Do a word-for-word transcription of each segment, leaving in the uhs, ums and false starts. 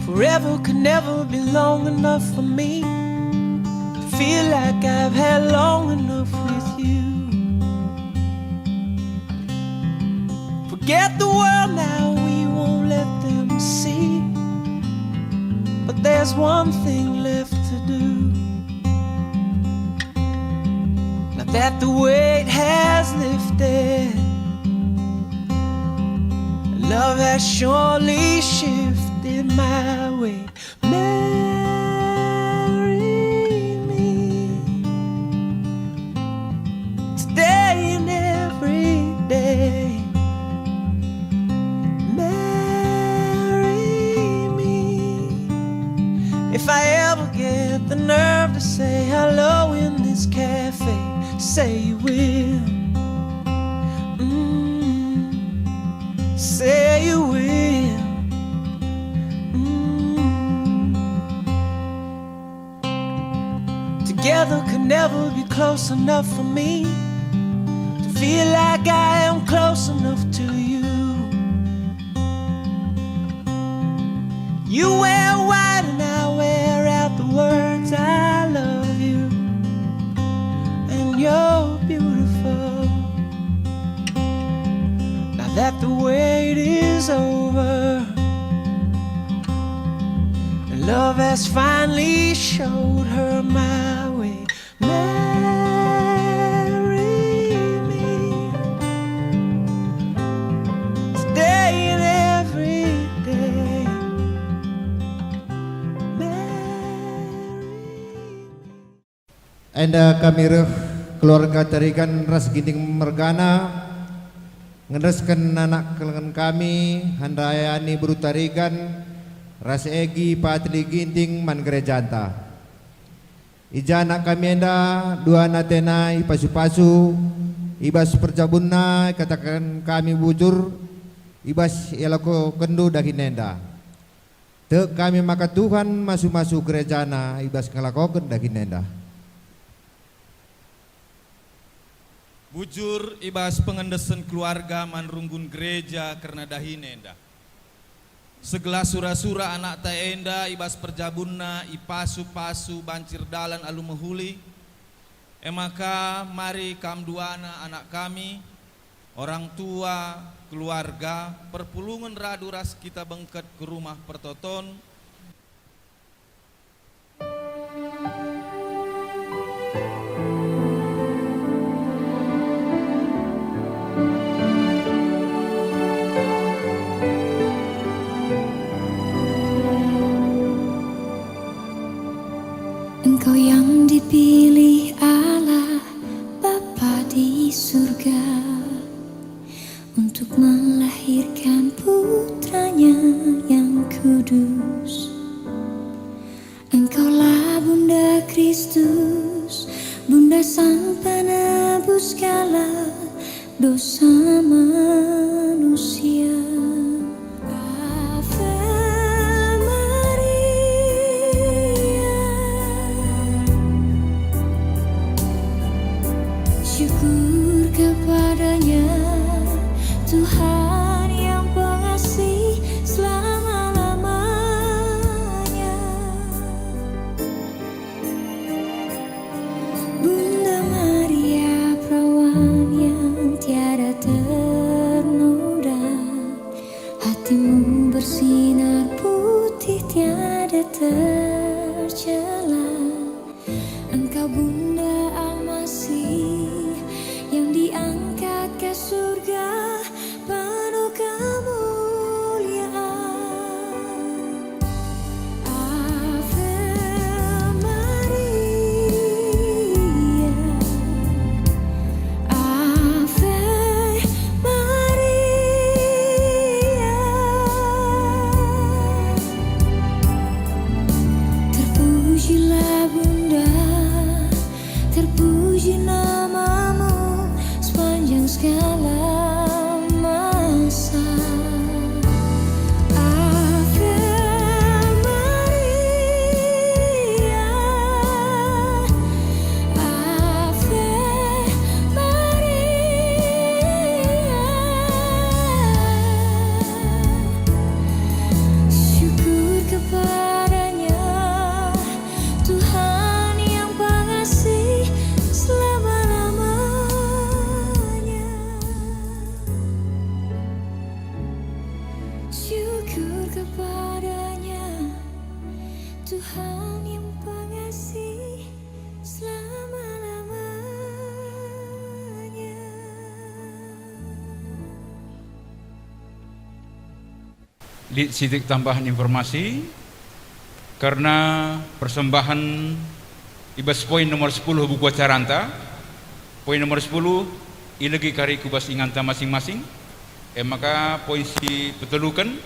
Forever could never be long enough for me to feel like I've had long enough with you. Forget the world now, we won't let them see. But there's one thing left to do. Now that the weight has lifted, love has surely shifted my way. Marry me today and every day. Marry me. If I ever get the nerve to say hello in this cafe, say you will. Mm, say you will. Mm. Together could never be close enough for me to feel like I am close enough to you. You wear white and I wear out the words "I love you," and you're beautiful. Now that the wait is over, and love has finally showed her my way. Marry me today and every day. Marry me. Enda kami reh keluarga Tarigan ras Ginting mergana, ngendesken anak kelengen kami, Handayani beru Tarigan, ras Egi pateli Ginting man gerejanta. I ja anak kami enda, duana atena ipasu-pasu, i bas perjabunna ikataken kami bujur, i bas ialakokenndu dahin enda. Tek kami maka Tuhan masu-masu gerejana i bas ngelakoken dahin enda. Bujur i bas pengendesen keluarga man runggun gereja kerna dahin enda. Segelah sura-sura anakta enda i bas perjabunna ipasu-pasu banci erdalan alu mehuli, e maka mari kam duana anak kami, orang tua, keluarga, perpulungen radu ras kita bengket ku rumah pertoton. Engkau yang dipilih Allah Bapa di surga untuk melahirkan Putranya yang kudus. Engkaulah Bunda Kristus, Bunda Sang Penebus segala dosa manusia. Ave Maria. Syukur kepada-Nya, Tuhan yang pengasih selama-lamanya. Bunda Maria, perawan yang tiada ternoda, hatimu bersinar putih tiada tercela. Engkau Bunda Almasih yang diangkat ke surga penuh kemuliaan. Ave Maria, Ave Maria. Terpujilah Bunda, terpuji nama Pada-Nya, Tuhan yang pengasih selama-lamanya. Lit sitik tambahan informasi, karena persembahan i bas poin nomor sepuluh buku acaranta, poin nomor sepuluh ilegi kari ku bas inganta masing-masing, e maka poin si peteluken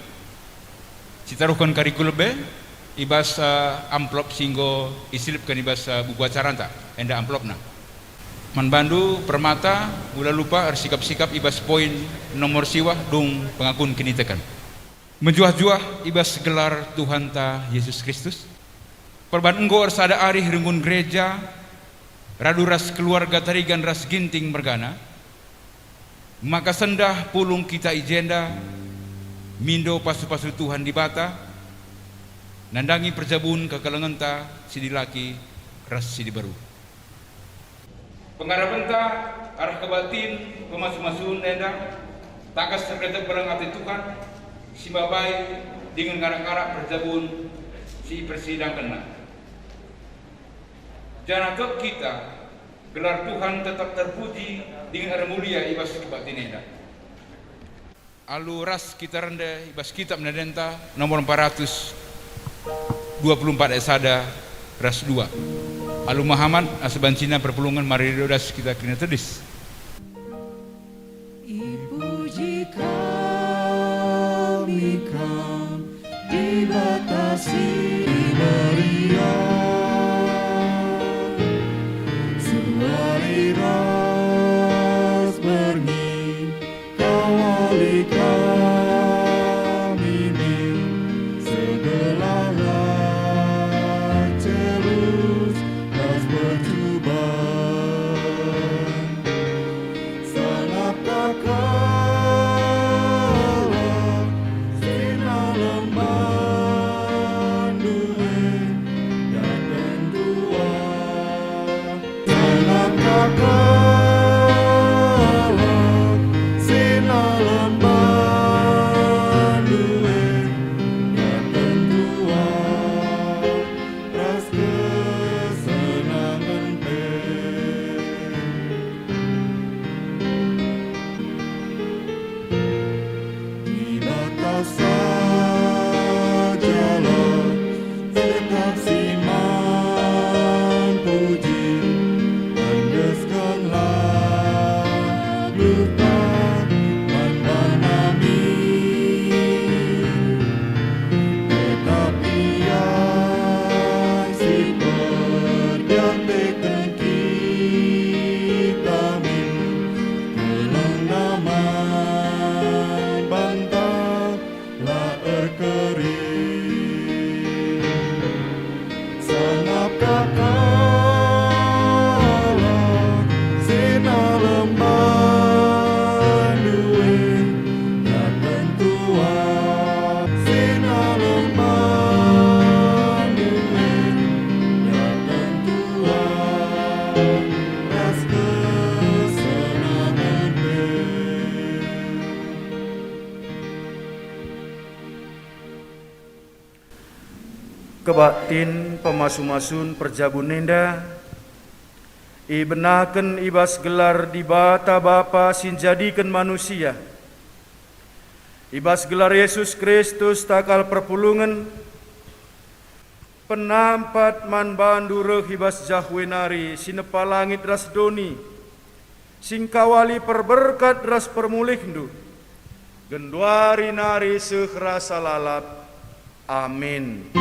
sitaruhken kari ku lebe i bas, eh, amplop si enggo iselipken i bas, eh, buku acaranta, enda amplopna. Man bandu permata, ula lupa ersikap-sikap i bas poin nomor siwah dung pengakun kiniteken. Mejuah-juah i bas gelar Tuhanta Jesus Kristus, perban enggo ersada arih runggun gereja, radu ras keluarga Tarigan ras Ginting mergana, maka sendah pulung kita i jenda, mindo pasu-pasu Tuhan Dibata, nandangi perjabun kekelengenta si dilaki ras si diberu. Pengarapenta arah kebaktin pemasu-masun enda, tangkas erkiteken bereng ate Tuhan, si mbabai dingen ngarak-ngarak perjabun si ipersidangkenNa. Janah tek kita, gelar Tuhan tetap terpuji dingen ermulia i bas kebaktin enda. Alu ras kita rende i bas Kitab Nadenta nomor empat ratus dua puluh empat ayat sada ras dua. Alu mehamat asa bancina perpulungen mari ras kita kerina tedis. Ipuji kami Kam, Dibata si meriah. Suari ras berngi, kawali kami min, sebelah la celus ras percuban. Sangap ka kalak si nalem bandu e, datang tua. Sangap ka kalak si nalem bandu e, datang tua ras kesenangen pe. Dibata sajalah tetap si man puji, endeskenlah geluhta man bana min. Tetap Ia si perdiateken kita min, kelengna man banta la erkeri. Sangap ka kalak si nalem bandu e, datang tua si nalem bandu e, datang tua ras kesenangen pe. Kebaktin pemasu-masun perjabun enda ibenaken i bas gelar Dibata Bapa si njadiken manusia, i bas gelar Yesus Kristus takal perpulungen, penampat man bandu reh i bas Jahwe nari si nepa langit ras doni, si ngkawali perberkat ras permulihndu, genduari nari seh rasa lalap. Amin.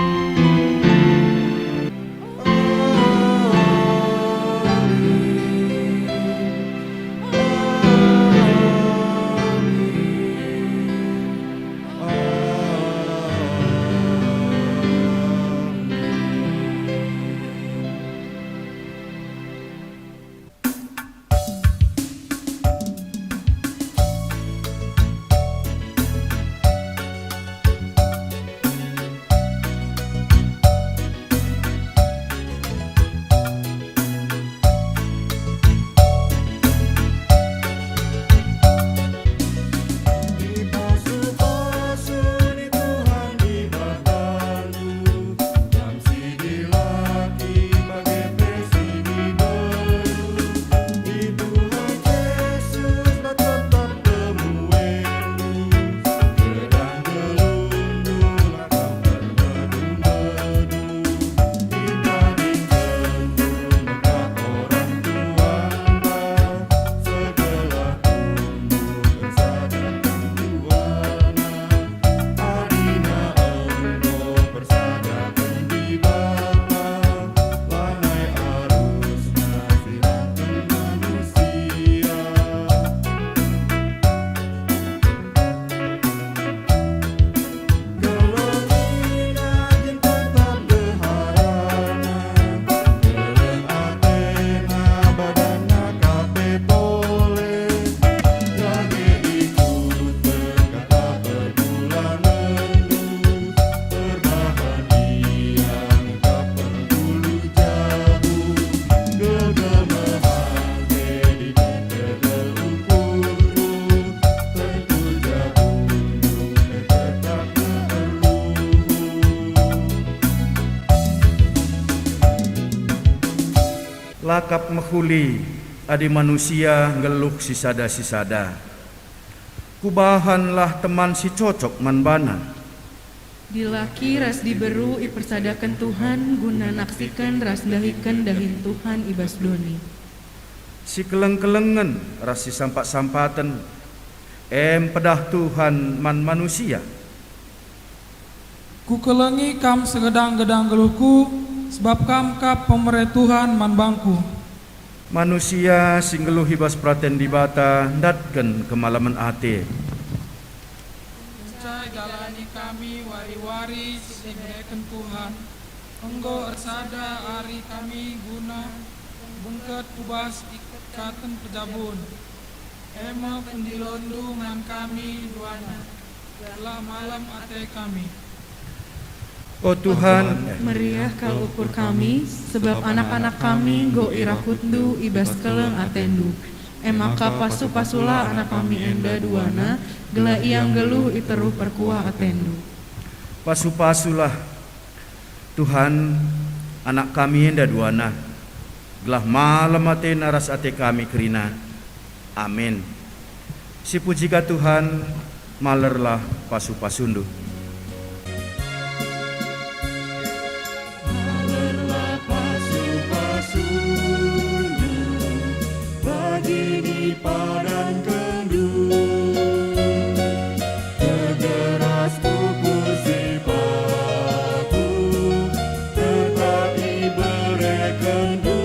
Akap mehuli adi manusia nggeluh sisada-sisada. Kubahanlah teman si cocok man bana. Dilaki ras diberu ipersadaken Tuhan guna naksiken ras ndahiken dahin Tuhan i bas doni. Sikeleng-kelengen ras sisampat-sampaten, e mpedah Tuhan man manusia. Kukelengi kam segedang-gedang geluhku, sebab kam kap pemere Tuhan man bangku. Manusia si nggeluh i bas peraten Dibata ndatken kemalemen ate. Kenca idalani kami wari-wari si ibereken Tuhan, enggo ersada ari kami guna bengket ku bas ikaten pejabun. E me pendilondu man kami duana, gelah malem ate kami. O Tuhan, meriah kal ukur kami, sebab anak-anak kami enggo irakutndu i bas keleng atendu. E maka pasu-pasulah anak kami enda duana, gelah ia nggeluh i teruh perkuah atendu. Pasu-pasulah, Tuhan, anak kami enda duana, gelah malem atena ras ate kami kerina. Amin. Sipuji ka Tuhan, malerlah pasu-pasundu. Malerlah pasu-pasundu, bagi dipadankendu. Tegeras pupul si paku tetap iberekenndu.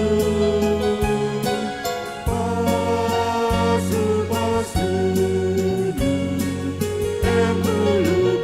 Pasu-pasundu, em ulu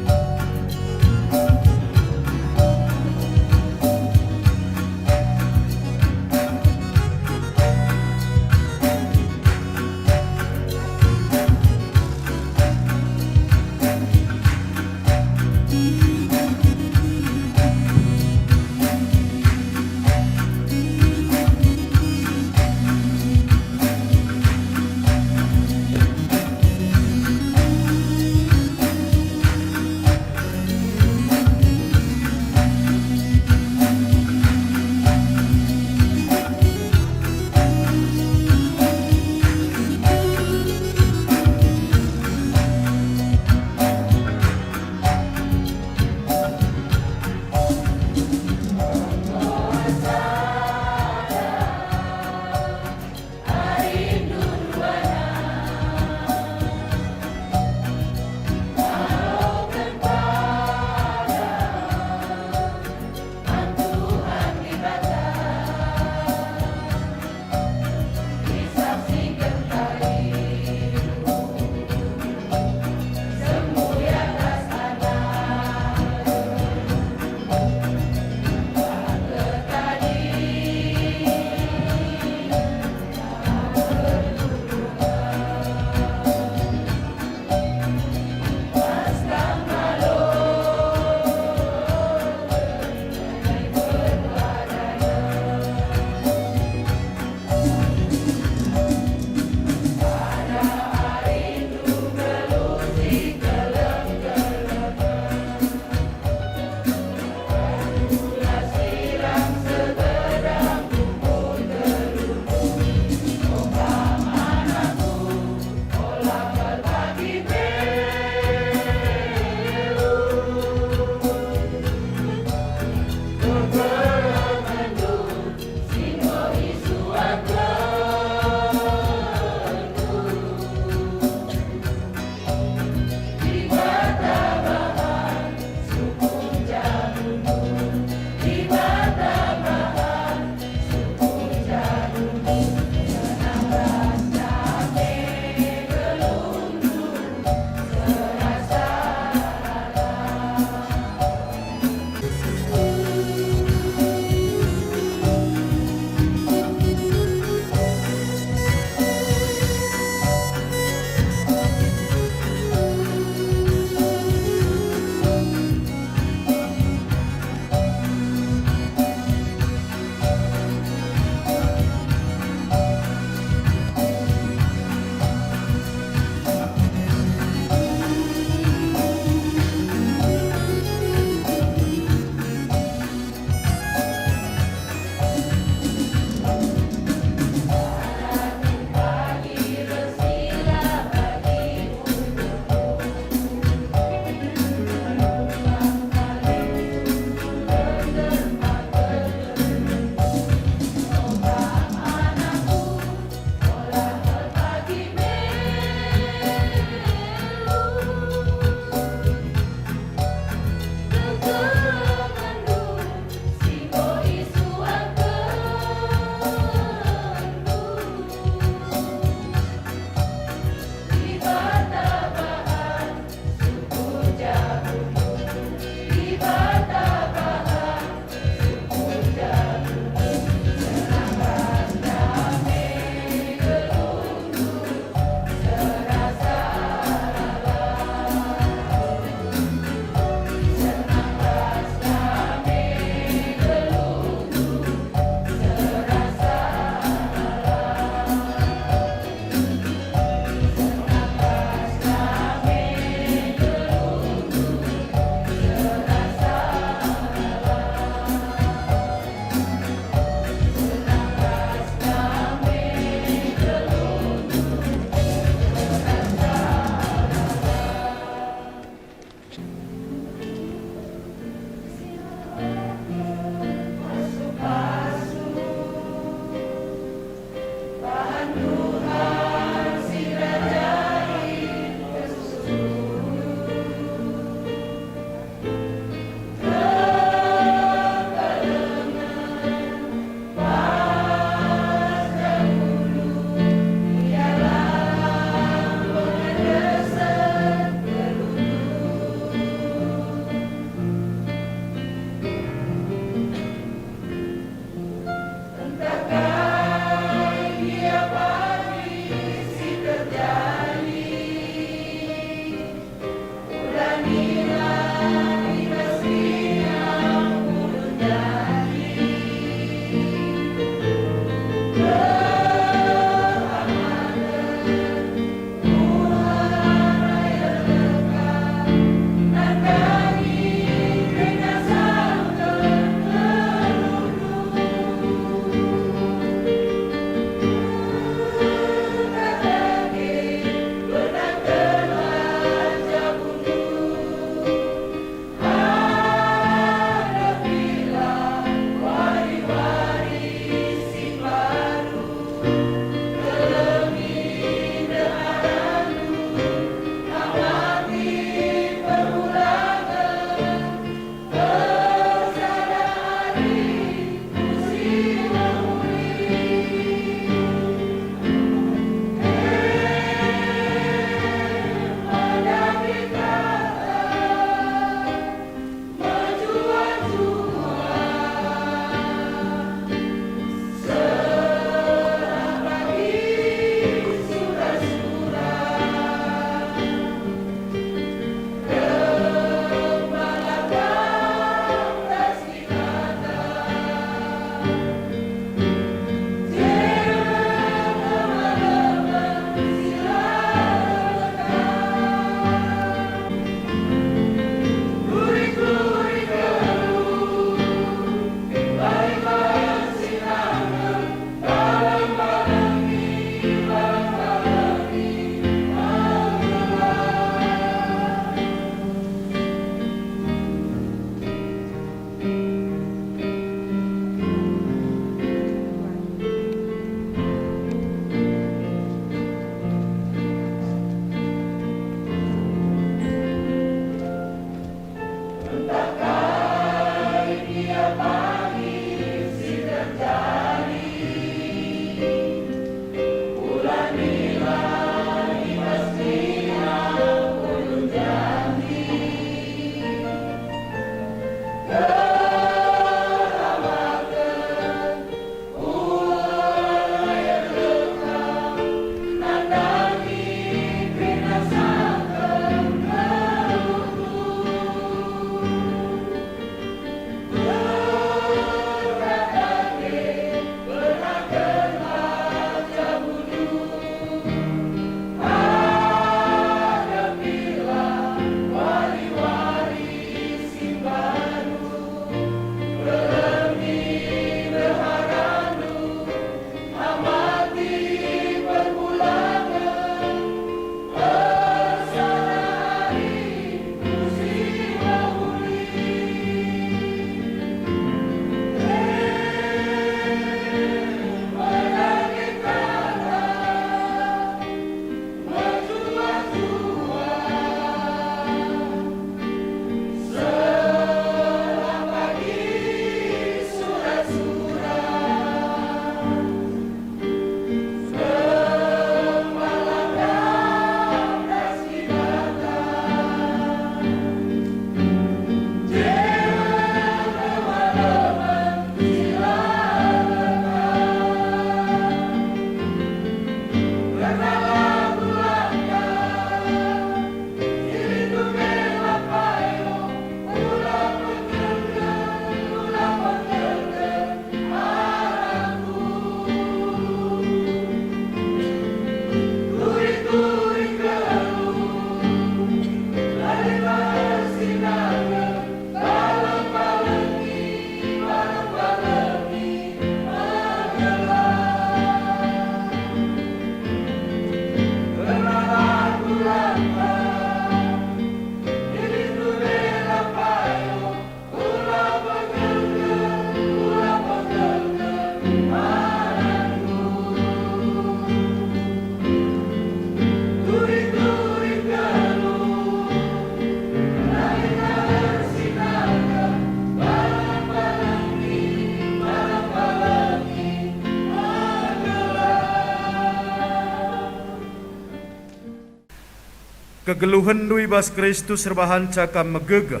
Kegeluhenndu i bas Kristus erbahanca kam megegeh.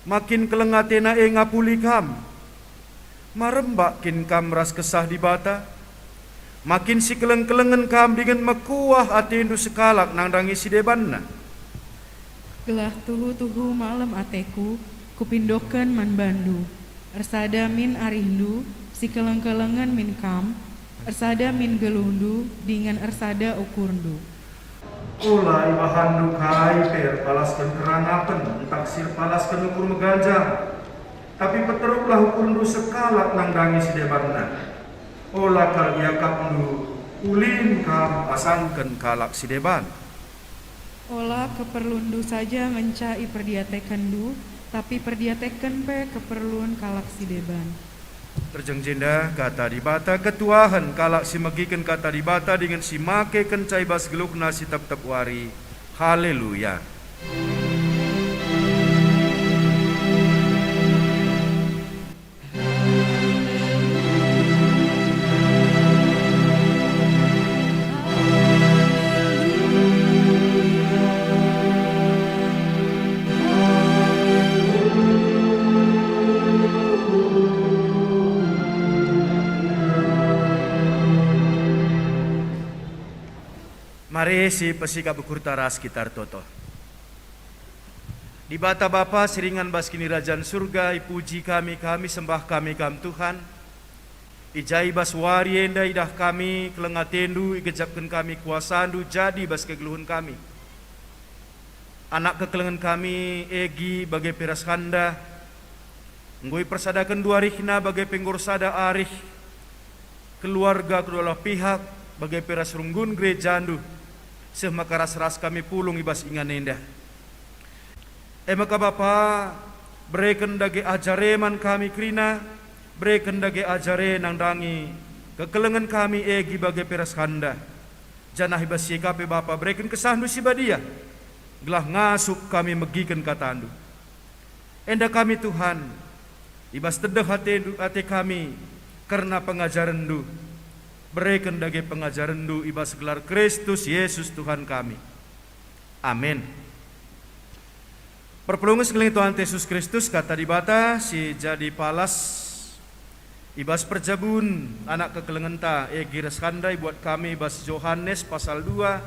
Ma kin keleng atena e ngapuli kam? Ma rembak kin kam ras Kesah Dibata? Ma kin sikeleng-kelengen kam dingen mekuah atendu sekalak nandangi si debanna? Gelah tuhu-tuhu malem ateku, kupindoken man bandu. Ersada min arihndu, sikeleng-kelengen min kam, ersada min geluhndu, dingen ersada ukurndu. Ola ibahanndu kai pe erpalasken kerangapen ntah si erpalasken ukur meganjang, tapi peteruklah ukurndu sekalak nandangi si debanna. Ola kal iakapndu ulin kam asangken kalak si deban. Ola keperlunndu saja ngenca iperdiatekenndu, tapi perdiateken pe keperlun kalak si deban. Terjeng jenda Kata Dibata, ketuahen kalak si megiken Kata Dibata dingen si make kenca i bas geluhna si tep-tep wari. Haleluya! Mari si pesikap ukurta ras kita ertoto. Dibata Bapa si ringan bas Kinirajan Surga, ipuji kami, kami sembah kami Kam, Tuhan. I ja i bas wari enda idah kami keleng ateNdu, igejapken kami kuasaNdu jadi bas kegeluhen kami. Anak kekelengen kami, Egi, bage pe ras Handa, enggo ipersadakenNdu arihna bage pe enggo ersada arih keluarga kedua belah pihak, bage pe ras runggun gerejaNdu, seh maka ras-ras kami pulung i bas ingan enda. E maka Bapa, bereken dage ajar e man kami kerina, bereken dage ajar e nandangi kekelengen kami, Egi, bage pe ras Handa. Janah i bas si e ka pe Bapa, bereken KesahNdu si Badia, gelah ngasup kami megiken KataNdu. Enda kami, Tuhan, i bas tedeh ateNdu, ate kami kerna pengajarenNdu. Bereken dage pengajarenNdu i bas gelar Kristus Yesus Tuhan kami. Amin. Perpulungen si ngkelengi Tuhan Yesus Kristus, Kata Dibata si jadi palas i bas perjabun anak kekelengenta, Egi ras Handa, ibuat kami bas Johanes pasal dua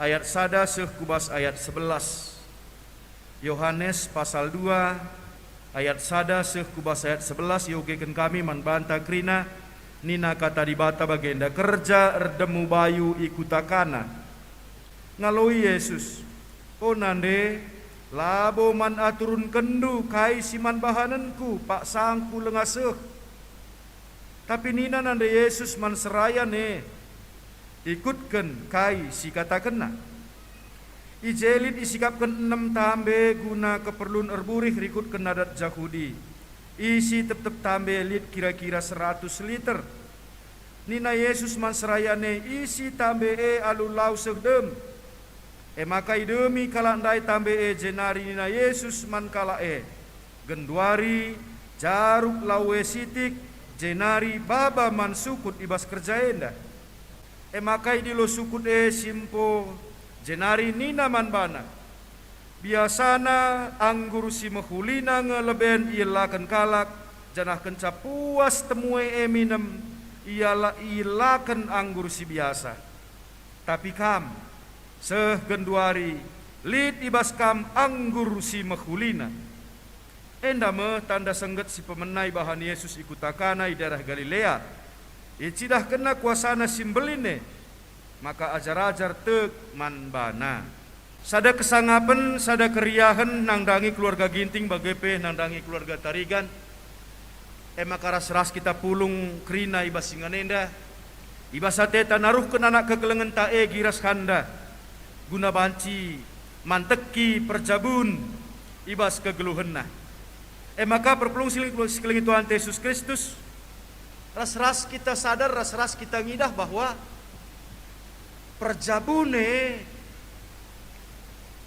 ayat sada seh ku bas ayat sebelas. Johanes pasal dua ayat sada seh ku bas ayat sebelas iogeken kami man banta kerina, nina Kata Dibata bagenda, "Kerja erdemu bayu i kuta Kana." Ngaloi Jesus, "O nande, labo man aturunkenndu kai si man bahanenKu, paksangKu langa seh." Tapi nina nande Jesus man serayan e, "Ikutken kai si ikatakenna." I je lit isikapken enem tambe guna keperlun erburih rikutken adat Jahudi. Isi tep-tep tambe lit kira-kira seratus liter. Nina Jesus man serayan e, "Isi tambe e alu lau seh dem." E maka idemi kalak ndai tambe e, jenari nina Jesus man kalak e, "Genduari jaruk lau e sitik, jenari baba man sukut i bas kerja enda." E maka idilo sukut e si empo, jenari nina man bana, "Biasana anggur si mehulina nge leben ielaken kalak, janah kenca puas temue e minem, iala-, ielaken anggur si biasa. Tapi kam, seh genduari lit i bas kam anggur si mehulina." Enda me tanda sengget si pemena ibahan Jesus i kuta Kana i daerah Galilea. IcidahkenNa kuasaNa si mbelin e, maka ajar-ajar tek man baNa. Sada kesangapen, sada keriahen nandangi keluarga Ginting bage pe nandangi keluarga Tarigan. E maka ras-ras kita pulung kerina i bas ingan enda, i bas ateta naruhken anak kekelengenta Egi ras Handa, guna banci manteki perjabun i bas kegeluhenna. E maka perpulung si ling-, si kelengi Tuhan Yesus Kristus, ras-ras kita sadar, ras-ras kita ngidah bahwa perjabun e,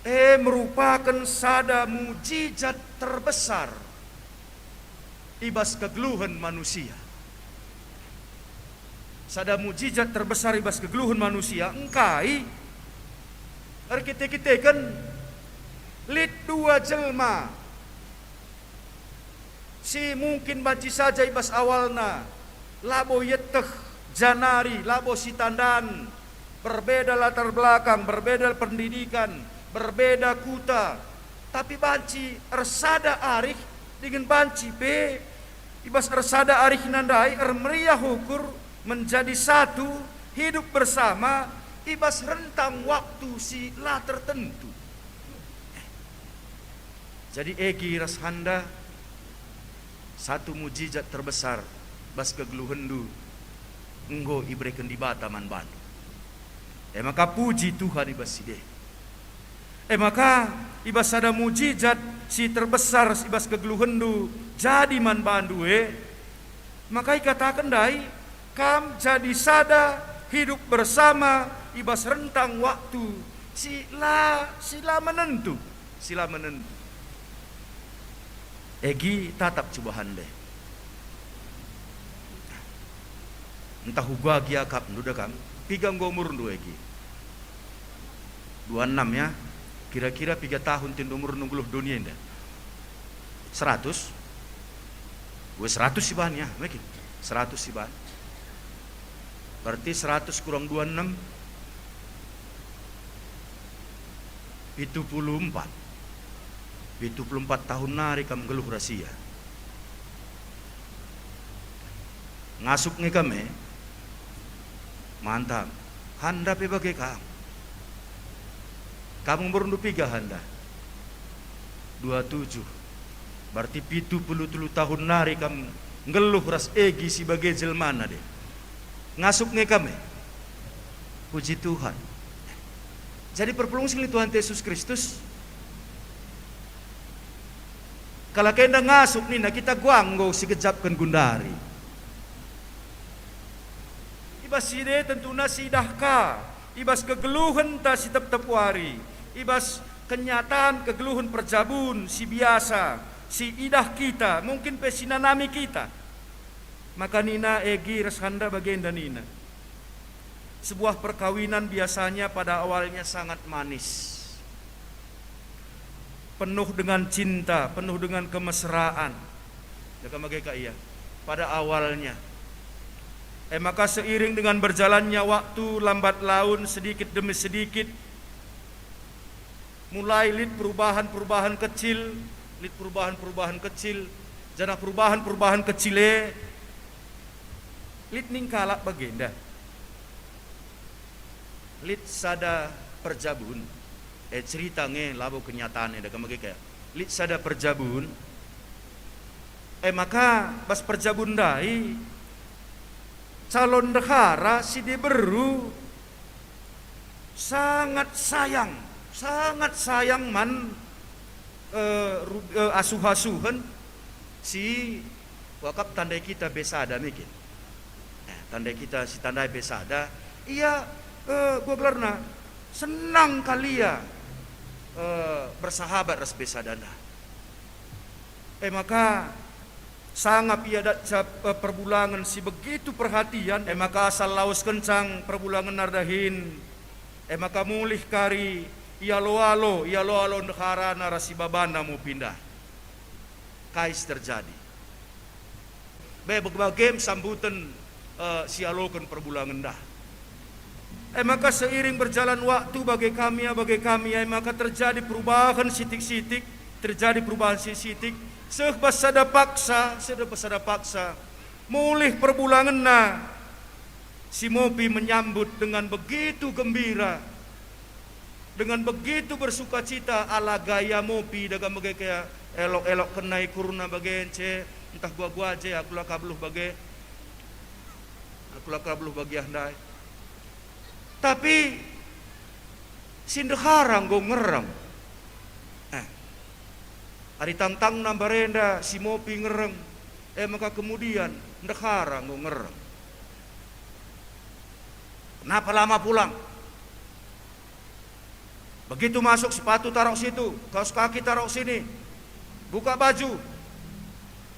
e merupaken sada mujijat terbesar i bas kegeluhen manusia. Sada mujijat terbesar i bas kegeluhen manusia engkai? Erkite-kiteken lit dua jelma si mungkin banci saja i bas awalna labo ieteh, janari labo sitandan, berbeda latar belakang, berbeda pendidikan, berbeda kuta, tapi banci ersada arih dingen banci pe i bas ersada arihna ndai ermeriah ukur menjadi satu, hidup bersama i bas rentang waktu si la tertentu. Jadi Egi ras Handa, satu mujizat terbesar bas kegeluhenndu enggo ibereken Dibata man bandu. E maka puji Tuhan i bas si e. E maka, i bas sada mujizat si terbesar i bas kegeluhenndu jadi man bandu e, maka ikataken ndai, kam jadi sada, hidup bersama i bas rentang waktu si la, si la menentu, si la menentu. Egi, tatap cubahan deh. Ntah uga gia akapndu da kam? Piga enggo umurndu, Egi? Dua enam, ya? Kira-kira piga tahun tindu umurndu nggeluh doni enda? Seratus? Weh, seratus siban, ya, mungkin. Seratus siban. Berarti seratus kurang dua enam, pitu puluh empat. Pitu puluh empat tahun nari kam nggeluh ras ia. Ngasup nge kam e? Mantap. Handa pe bage kam. Kam umurndu piga, Handa? Dua tujuh. Berarti pitu puluh telu tahun nari kam nggeluh ras Egi si bage jelmana de. Ngasup nge kam e? Puji Tuhan. Jadi perpulungen si lit Tuhan Yesus Kristus, kalak enda ngasup nina, "Kita guang enggo sigejapken gundari." I bas si e tentuna siidah ka, i bas kegeluhenta si tep-tep wari, i bas kenyataan kegeluhen perjabun si biasa, si idah kita, mungkin pe si nanami kita. Maka nina Egi ras Handa bagenda nina, sebuah perkawinan biasanya pada awalnya sangat manis, penuh dengan cinta, penuh dengan kemesraan. Deka mage ka ia pada awalnya. E maka seiring dengan berjalannya waktu, lambat laun, sedikit demi sedikit, mulai lit perubahan-perubahan kecil, lit perubahan-perubahan kecil, janah perubahan-perubahan kecil e lit ningkalak bagenda. Lit sada perjabun, e, cerita nge, labo kenyataan e, deka mage ka. Lit sada perjabun, e maka bas perjabun ndai calon ndehara si diberu sangat sayang, sangat sayang man, eh, ru-, eh, asuh-asuhen si kuakap tandai kita Besada mungkin. Eh, tandai kita si tandai Besada, ia, eh, gua gelarna, senang kal ia, eh, bersahabat ras Besadana. E maka, sangap ia datca, eh, perbulangen si begitu perhatian, e maka asal lawes kencang perbulangenna erdahin, e maka mulih kari ialo-alo, ialo-alo ndeharana ras si babana mu pindah. Kai si terjadi? Be-, bage-, bagem sambuten, eh, sialoken perbulangen dah. E maka seiring berjalan waktu, bage kami ya, bage kami ya, e maka terjadi perubahan sitik-sitik, terjadi perubahan sitik-sitik, seh bas sada paksa, seh bas sada paksa, mulih perbulangenna si Mopi menyambut dengan begitu gembira, dengan begitu bersukacita ala gaya Mopi dagam bage kaya elok-elok kena ikurna bage ence, ntah gua-gua je, aku la ka beluh bage, aku la ka beluh bage ah ndai. Tapi si ndehara enggo ngereng. Eh, ari tangtangna mbarenda si Mopi ngereng, e maka kemudian ndehara enggo ngereng. Kenapa lama pulang? Begitu masuk, sepatu taruh situ, kaus kaki taruh sini, buka baju.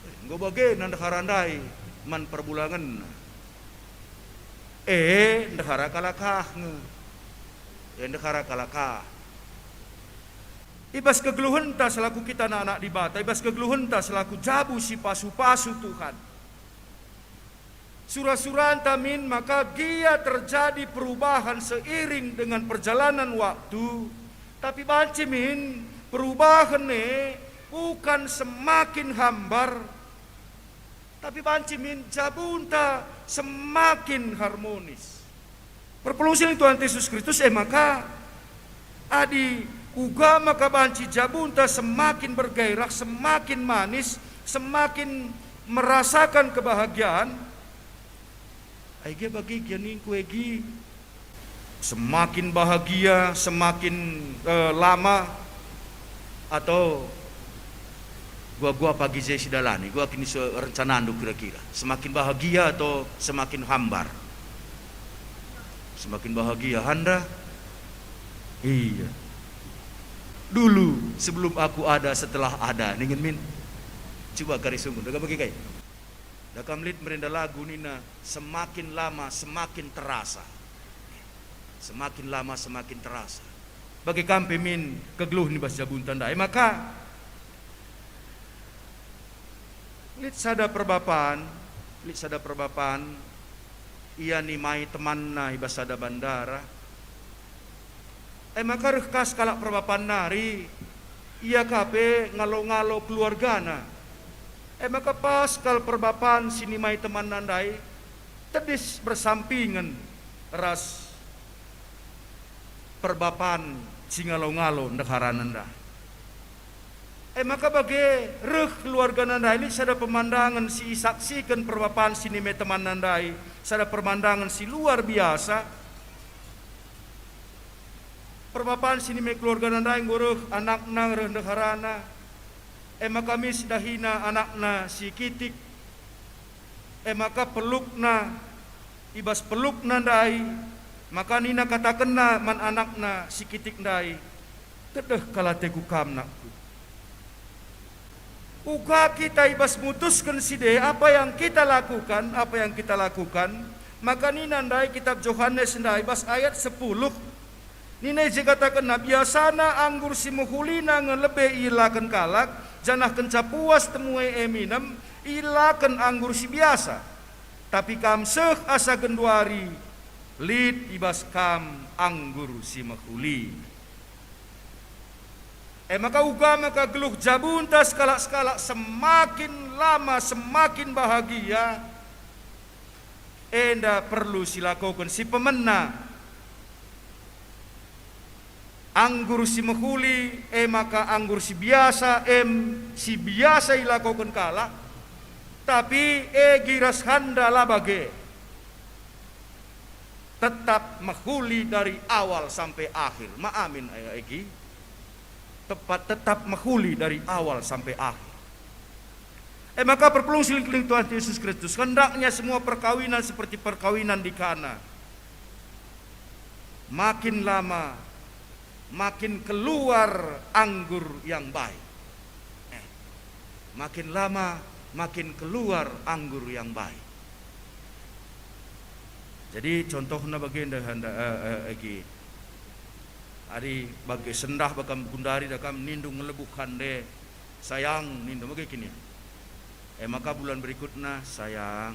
Eh, enggo bage ndehara ndai man perbulangenna. Eh, ndehara kalak ah nge. Eh, ndehara kalak ah. I bas kegeluhenta selaku kita anak-anak Dibata, i bas kegeluhenta selaku jabu si pasu-pasu Tuhan. Sura-suranta min maka gia terjadi perubahan seiring dengan perjalanan waktu, tapi banci min perubahan e bukan semakin hambar, tapi banci min jabunta semakin harmonis. Perpulung si lit Tuhan Yesus Kristus, e maka, adi uga maka banci jabunta semakin bergairah, semakin manis, semakin merasakan kebahagiaan, ai gia bagi gia ningku egi semakin bahagia, semakin, eh, lama, atau gua-gua pagi je sidalani, gua kini se-, rencanandu kira-kira. Semakin bahagia atau semakin hambar? Semakin bahagia, handa? Iya. Dulu, sebelum aku ada, setelah ada. Ningen min? Coba kari sungguh, dagam bagi kai? Dagam lit merenda lagu nina, semakin lama, semakin terasa. Semakin lama, semakin terasa. Bage kam pe min kegeluhen i bas jabunta ndai. Maka, lit sada perbapan, lit sada perbapan, ia nimai temanna i bas sada bandara. E maka reh ka sekalak perbapan nari, ia ka pe ngalo-ngalo keluargana. E maka pas kal perbapan si nimai temanna ndai tedis bersampingen ras perbapan si ngalo-ngalo ndeharana ndai. E maka bage reh keluargana ndai lit sada pemandangen si isaksiken perbapan si nimai temanna ndai, sada pemandangen si luar biasa. Perbapan si nimai keluargana ndai enggo reh anakna reh ndeharana. E maka mis dahina anakna si kitik. E maka pelukna, i bas pelukna ndai, maka nina katakenna man anakna si kitik ndai, "Tedeh kal ateku kam, nakku." Uga kita i bas mutusken si de apa yang kita lakukan, apa yang kita lakukan, maka nina ndai kitab Johanes ndai bas ayat sepuluh, nina i je katakenna, "Biasana anggur si mehulina nge lebe ielaken kalak, janah kenca puas temue e minem, ielaken anggur si biasa. Tapi kam seh asa genduari lit i bas kam anggur si mehuli." E maka uga maka geluh jabunta sekalak-sekalak semakin lama semakin bahagia, enda perlu silakoken si pemena. Anggur si mehuli, e maka anggur si biasa, em si biasa ilakoken kalak, tapi e gi ras handa la bage. Tetap mehuli dari awal sampe akhir. Ma amin, e, e gi? Tepat, tetap mehuli dari awal sampe akhir. E maka perpulung si lit Tuhan Yesus Kristus, hendaknya semua perkawinan seperti perkawinan di Kana. Makin lama, makin keluar anggur yang baik. Eh, makin lama, makin keluar anggur yang baik. Jadi contohna bagenda handa, eh, eh, egi. Adi bage sendah bakam gundari dakam nindu ngelebuh hande, "Sayang," nindu bage kini. E maka bulan berikutna, "Sayang."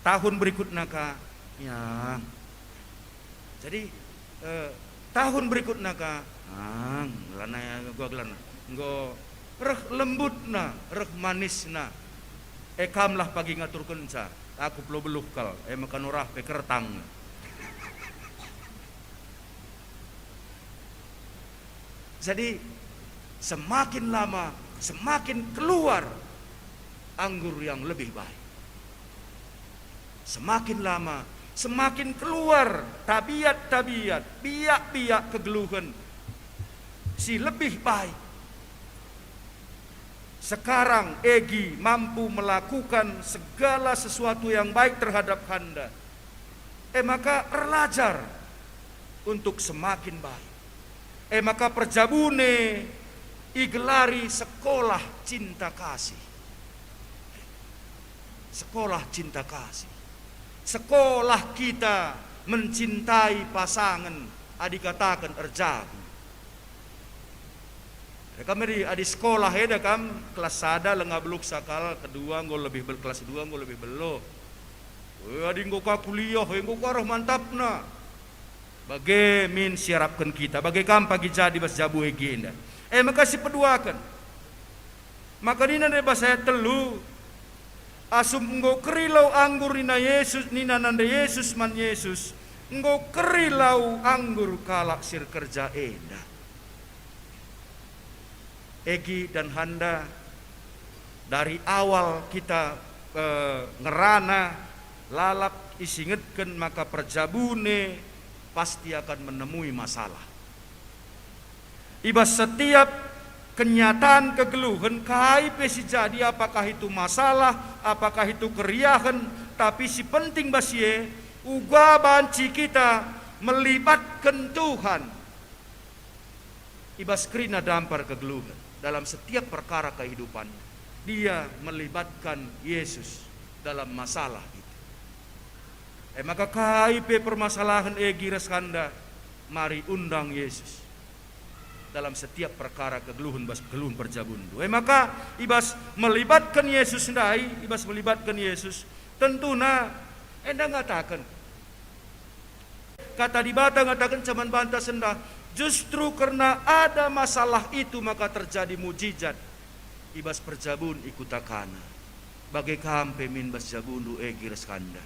Tahun berikutna ka, "Yang." Jadi, eh, tahun berikutna ka, "Ang," ngelana gua gelana. Enggo reh lembutna, reh manisna. E kamlah pagi ngaturkenca, aku pelo beluh kal, e maka norah pe kertang. Jadi, semakin lama, semakin keluar anggur yang lebih baik. Semakin lama, semakin keluar tabiat-tabiat, biak-biak kegeluhen si lebih baik. Sekarang Egi mampu melakukan segala sesuatu yang baik terhadap handa. E maka erlajar untuk semakin baik. E maka perjabune igelari sekolah cinta kasih. Sekolah cinta kasih. Sekolah kita mencintai pasangen, adi kataken erjabu. Kam adi, adi sekolah eda kam, kelas sada langa beluksa kal, kedua enggo lebih bel-, kelas dua enggo lebih belo. Eh, adi enggo ka kuliah, eh, enggo ka reh mantapna. Bage min siarapken kita, bage kam pagi jadi bas jabu egi enda. E maka sipeduaken. Maka nina ndai bas ayat telu, "Asum enggo keri lau anggur," nina Yesus, nina nande Yesus man Jesus, "enggo keri lau anggur kalak si erkerja enda." Egi dan Handa, dari awal kita, eh, ngerana, lalap isingetken maka perjabun e pasti akan menemui masalah. I bas setiap kenyataan kegeluhen, kai pe si jadi, apakah itu masalah, apakah itu keriahen, tapi si penting bas si e, uga banci kita melibatken Tuhan. I bas kerina dampar kegeluhen dalam setiap perkara kehidupan, dia melibatkan Yesus dalam masalah itu. E maka kai pe permasalahen egi ras kanda, mari undang Yesus dalam setiap perkara kegeluhen bas kegeluhen perjabunndu. E maka i bas melibatken Yesus ndai, i bas melibatken Yesus, tentuna enda ngataken, Kata Dibata ngatakenca man banta sendah, justru kerna ada masalah itu maka terjadi mujijat i bas perjabun i kuta Kana. Bage kam pe min bas jabundu egi ras kanda.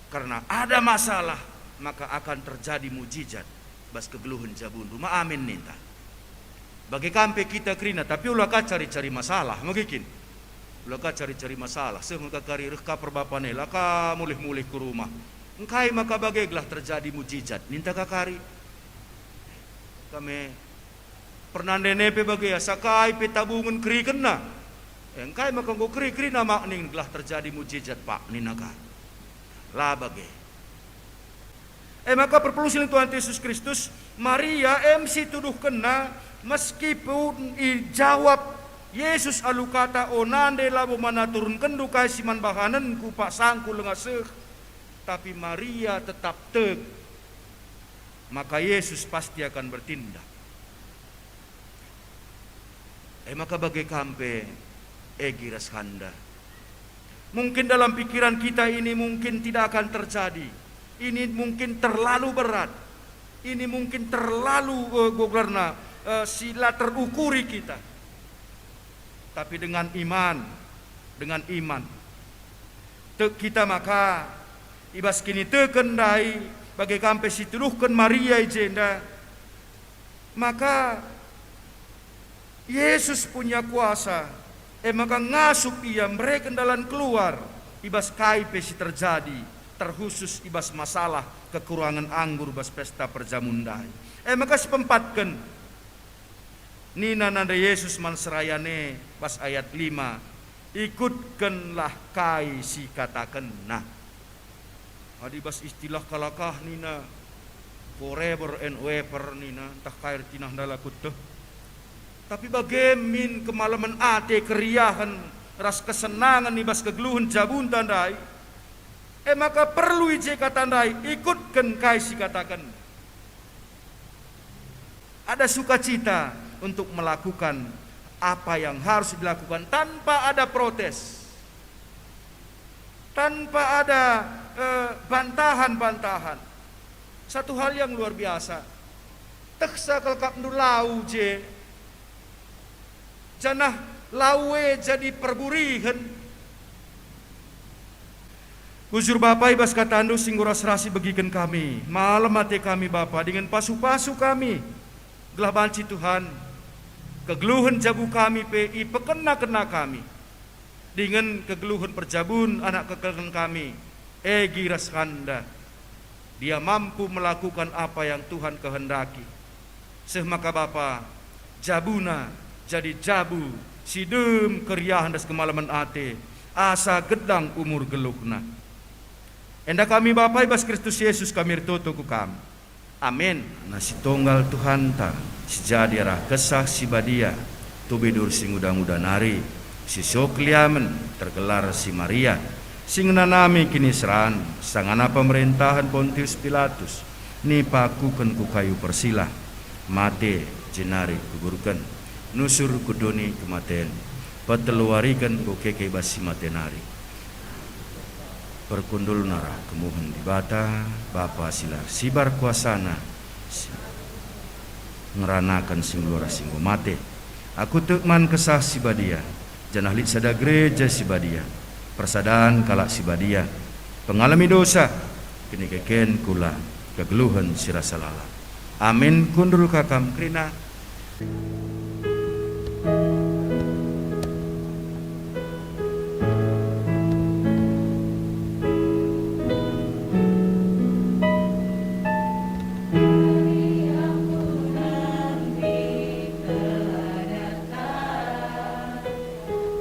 Kerna ada masalah, maka akan terjadi mujijat bas kegeluhen jabundu. Ma amin ninta. Bage kam pe kita kerina, tapi ula ka cari-cari masalah, megikin. Ula ka cari-cari masalah, seh me ka kari reh ka perbapan e, la ka mulih-mulih ku rumah. Engkai maka bage gelah terjadi mujijat, ninta ka kari. Kami pernah ndene pe bage, asa kai pe tabungen kerikenna. Eh, engkai maka enggo keri-kerina mak ning gelah terjadi mujijat, Pak, nina ka. La bage. E maka perpulung si lit Tuhan Yesus Kristus, Maria em si tuduhkenna, meskipun ijawab Yesus alu kata, "O nande, labo mana turunkenndu kai si man bahanenku, paksangku langa seh," tapi Maria tetap tek, maka Yesus pasti akan bertindak. E maka bage kam pe, egi ras kanda. Mungkin dalam pikiran kita ini mungkin tidak akan terjadi. Ini mungkin terlalu berat. Ini mungkin terlalu, eh, gogarna, eh, si la terukuri kita. Tapi dengan iman, dengan iman, tek kita maka i bas kiniteken ndai, bage kam pe si tuduhken Maria i jenda, maka Yesus punya kuasa, e maka ngasup Ia mereken dalan keluar i bas kai pe si terjadi, terkhusus i bas masalah kekurangen anggur bas pesta perjamun ndai. E maka si peempatken, nina nande Yesus man serayan e bas ayat lima, "Ikutkenlah kai si katakenNa." Adi bas istilah kalak ah nina, "Forever and ever," nina, ntah kai ertina ndai la kueteh. Tapi bage min kemalemen ate, keriahen, ras kesenangen i bas kegeluhen jabunta ndai, e maka perlu i je kata ndai, "Ikutken kai si kataken." Ada sukacita untuk melakukan apa yang harus dilakukan tanpa ada protes, tanpa ada, eh, bantahan-bantahan. Satu hal yang luar biasa. Teksa kal akapndu lau je, janah lau e jadi perburihen. Bujur Bapa, i bas kataNdu si enggo ras-ras ibegiken kami, malem ate kami Bapa, dingen pasu-pasu kami, gelah banci Tuhan, kegeluhen jabu kami pe ipekena-kena kami, dingen kegeluhen perjabun anak kekelengen kami, egi ras kanda. Dia mampu melakukan apa yang Tuhan kehendaki. Seh maka Bapa, jabuna jadi jabu si dem keriahen ras kemalemen ate, asa gedang umur geluhna. Enda kami Bapa i bas Kristus Yesus kami ertoto ku Kam. Amin. Nah, si tonggal Tuhanta, si jadi arah Kesah Si Badia, tube dur si nguda-nguda nari, si so keliamen, tergelar si Maria, si ngenanami kiniseran, sangana pemerentahen Pontius Pilatus, nipakuken ku kayu persilah, mate, jenari kuburken, nusur ku doni kematen, peteluwariken enggo keke i bas si mate nari. Perkundulna ras kemuhen Dibata, Bapa si la ersibar kuasana, si ngeranaken si nggeluh ras si enggo mate. Aku tek man Kesah Si Badia, janah lit sada gereja si badia, persadan kalak si badia, pengalemi dosa, kiniteken kula, kegeluhen si rasa lalap. Amin. Kundul ka kam kerina.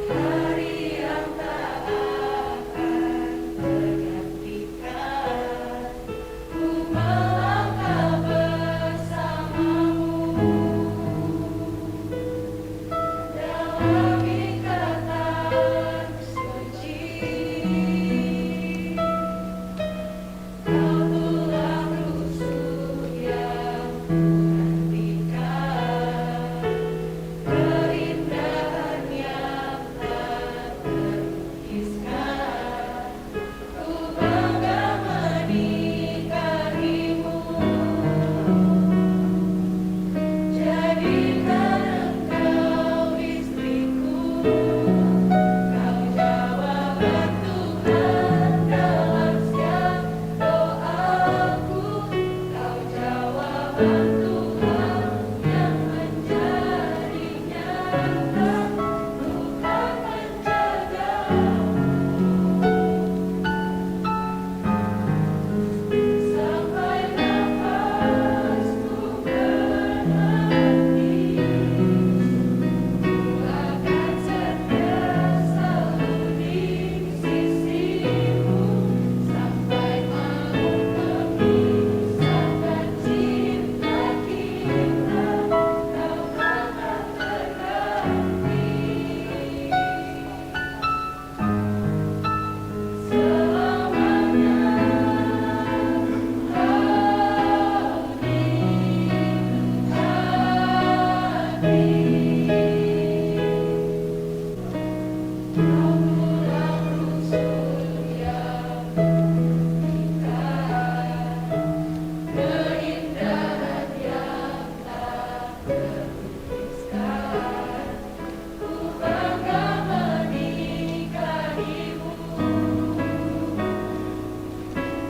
Hari yang tak akan tergantikan, ku melangkah bersamamu, dalam ikatan suci. Kau telah rusuh yang kunantikan, keindahan yang tak terlukiskan. Ku bangga menikahimu.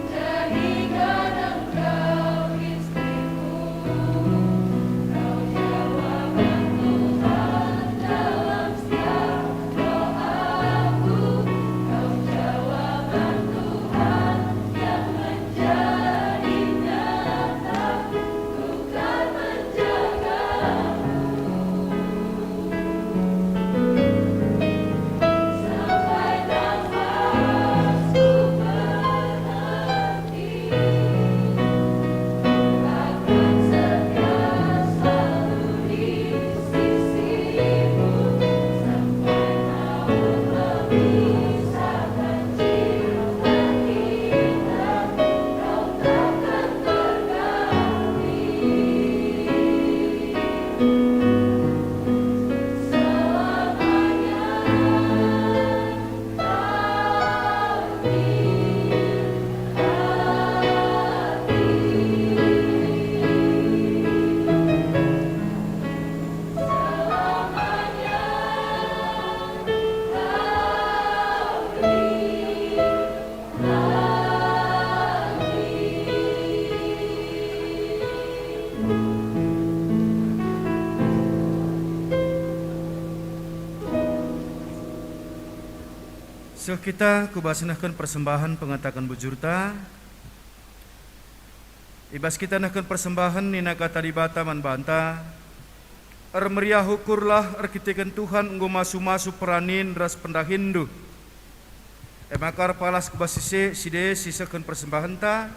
Jadikan engkau istriku, kau jawaban Tuhan dalam setiap doaku, kau jawaban Tuhan yang menjadi nyata, ku akan jagamu. Seh kita ku bas nehken persembahen pengataken bujurta. I bas kita nehken persembahen nina kata Dibata man banta, "Ermeriah ukurlah erkiteken Tuhan enggo masu-masu peranin ras pendahinndu." E maka erpalas ku bas ise si de si sehken persembahenta.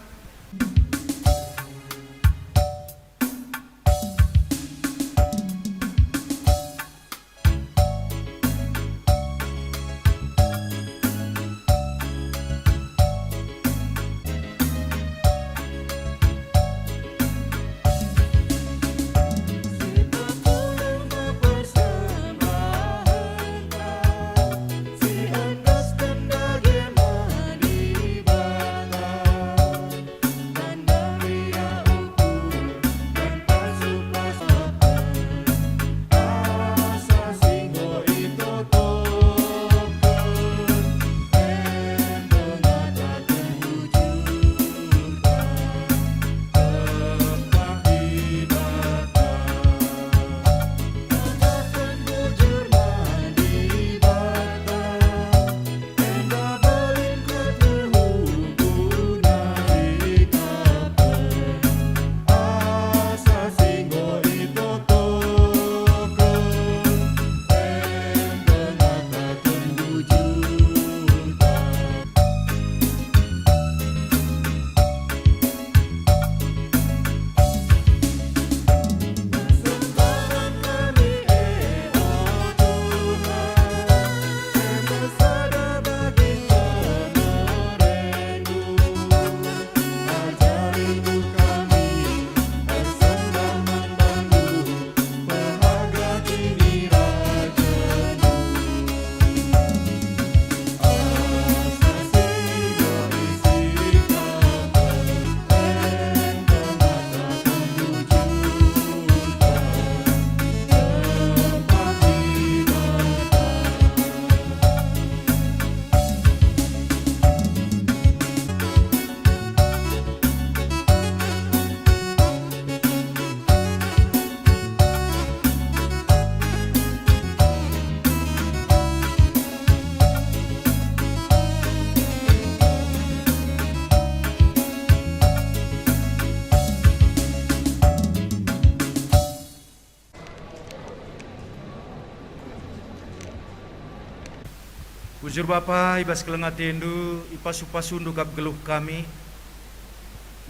Bujur Bapa, i bas keleng atendu, ipasu-pasundu kap geluh kami.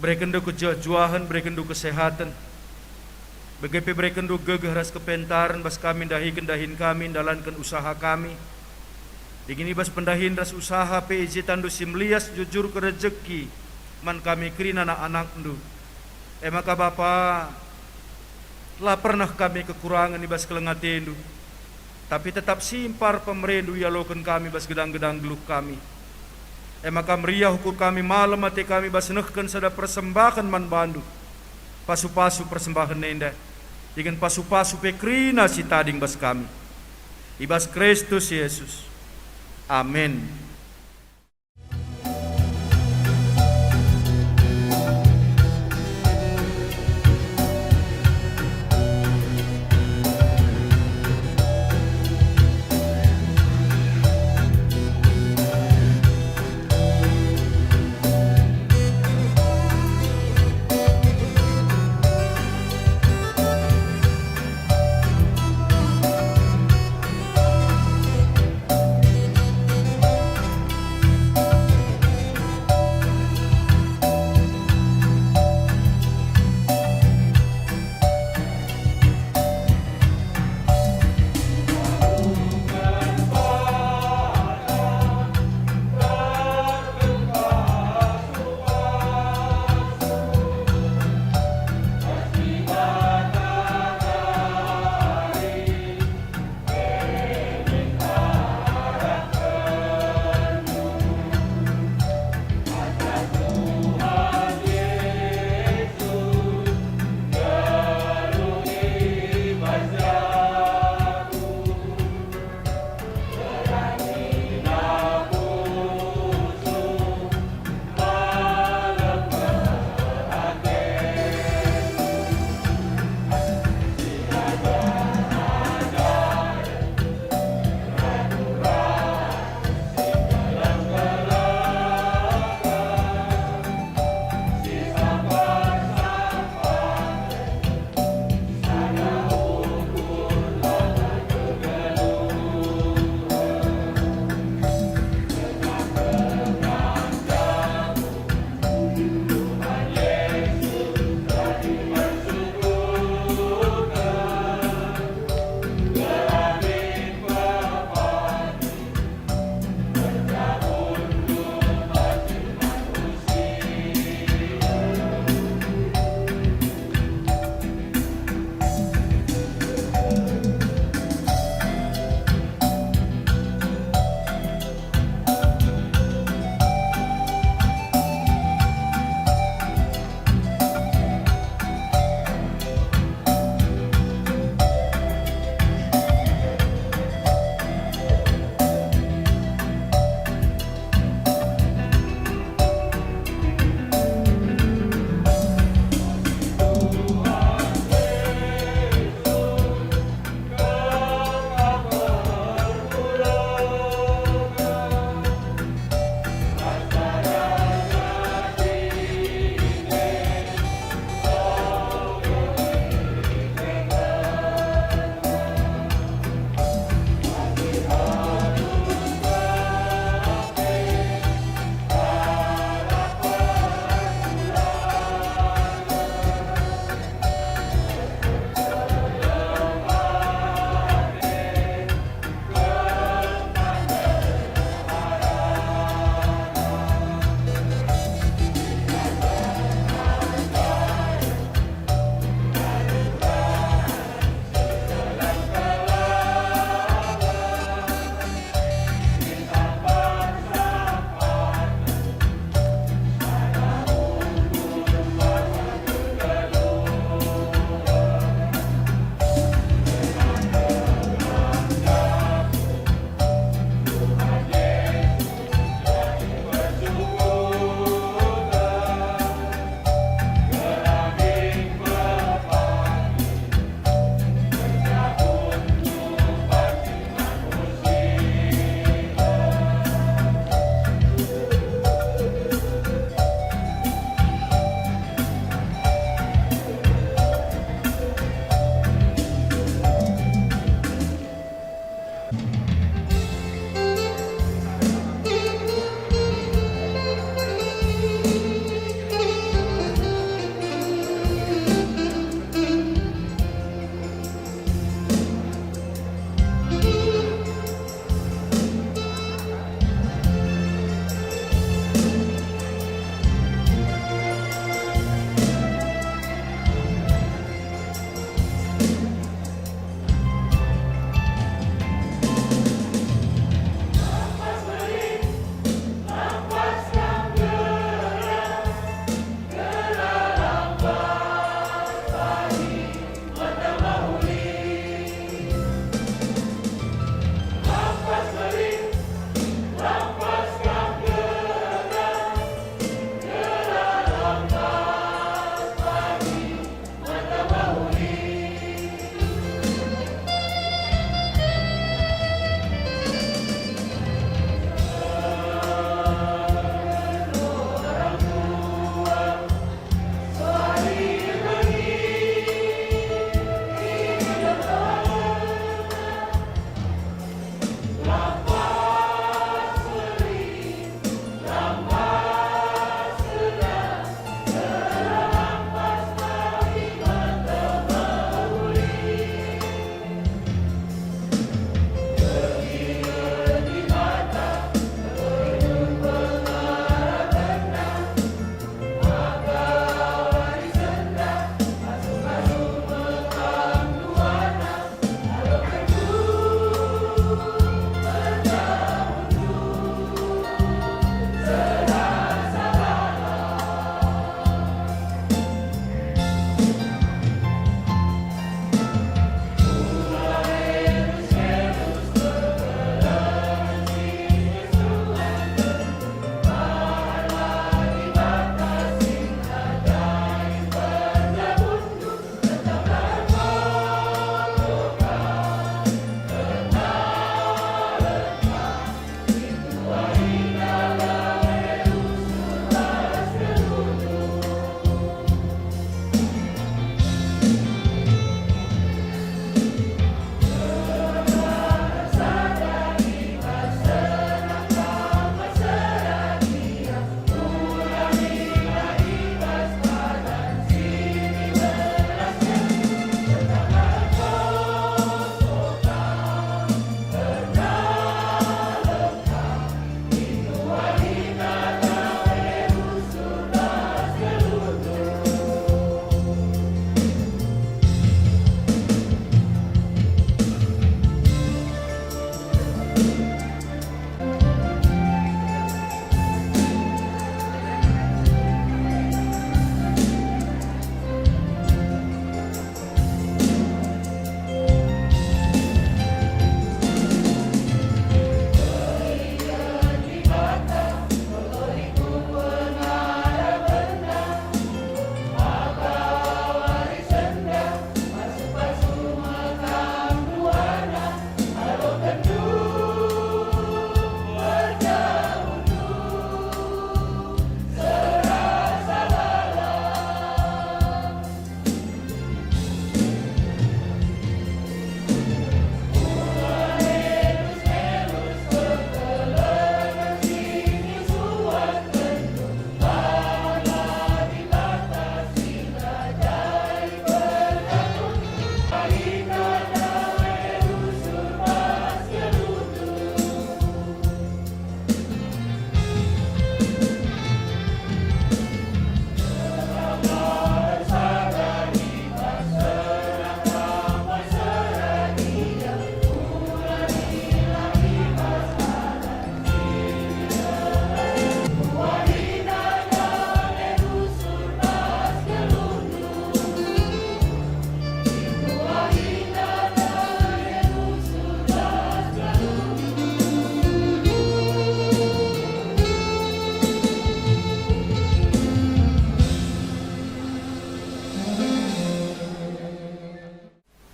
Berekenndu kejuah-juahen, berekenndu kesehaten. Bage pe berekenndu gegeh ras kepentaren bas kami ndahiken dahin kami, ndalanken usaha kami. Dingen i bas pendahin ras usaha pe i je tandu si melias jujurken rejeki man kami kerina anak-anakndu. E maka Bapa, la pernah kami kekurangen i bas keleng atendu. Tapi tetap simpar pemerendu ialoken kami bas gedang-gedang geluh kami. E maka meriah ukur kami malem ate kami bas nehken sada persembahen man bandu. Pasu-pasu persembahen enda, dingen pasu-pasu pe kerina si tading bas kami. I bas Kristus Yesus. Amin.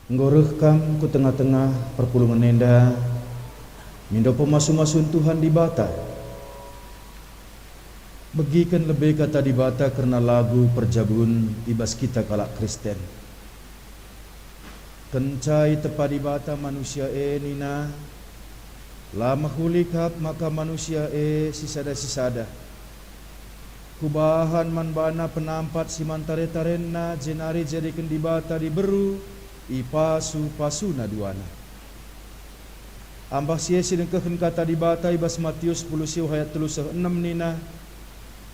Enggo reh kam ku tengah-tengah perpulungen enda, mindo pemasu-masun Tuhan Dibata. Begiken lebe Kata Dibata kerna lagu perjabun i bas kita kalak Kristen. Kenca itepa Dibata manusia e nina, "La mehuli kap maka manusia e sisada-sisada. Kubahan man bana penampat si man tare-tarenna, jenari jadiken Dibata diberu i pasu-pasuna duana." Ambah si e si nengkehken Kata Dibata i bas Matius sepuluh siwah ayat telu seh enem nina,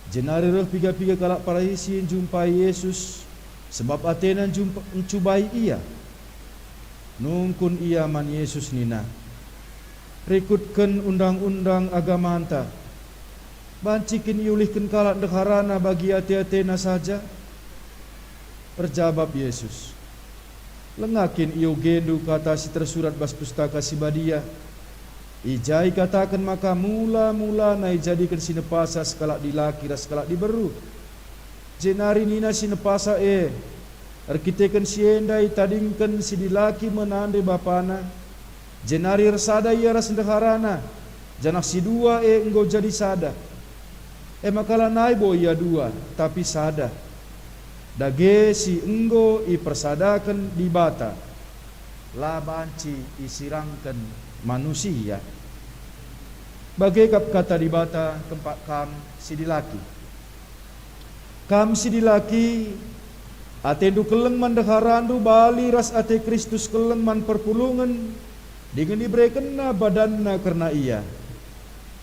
"Jenari reh piga-piga kalak Parisi njumpai Jesus, sebab atena njumpa, ncubai Ia. Nungkun ia man Jesus nina, 'Rikutken undang-undang agamanta, banci kin iulihken kalak ndeharana bagi ate-atena saja?' Erjabap Jesus, 'Langa kin iogendu kata si tersurat bas Pustaka Si Badia, i ja ikataken maka mula-mulana ijadiken si nepasa sekalak dilaki ras sekalak diberu?' Jenari nina si nepasa e, 'Erkiteken si enda itadingken si dilaki me nande bapana, jenari ersada ia ras ndeharana, janah si dua e enggo jadi sada.' E maka lanai bo ia dua, tapi sada. Dage si enggo ipersadaken Dibata, la banci isirangken manusia." Bage kap Kata Dibata kempak kam si dilaki. Kam si dilaki, atendu keleng man ndeharandu bali ras ate Kristus keleng man perpulungen, dingen iberekenNa badanNa kerna ia.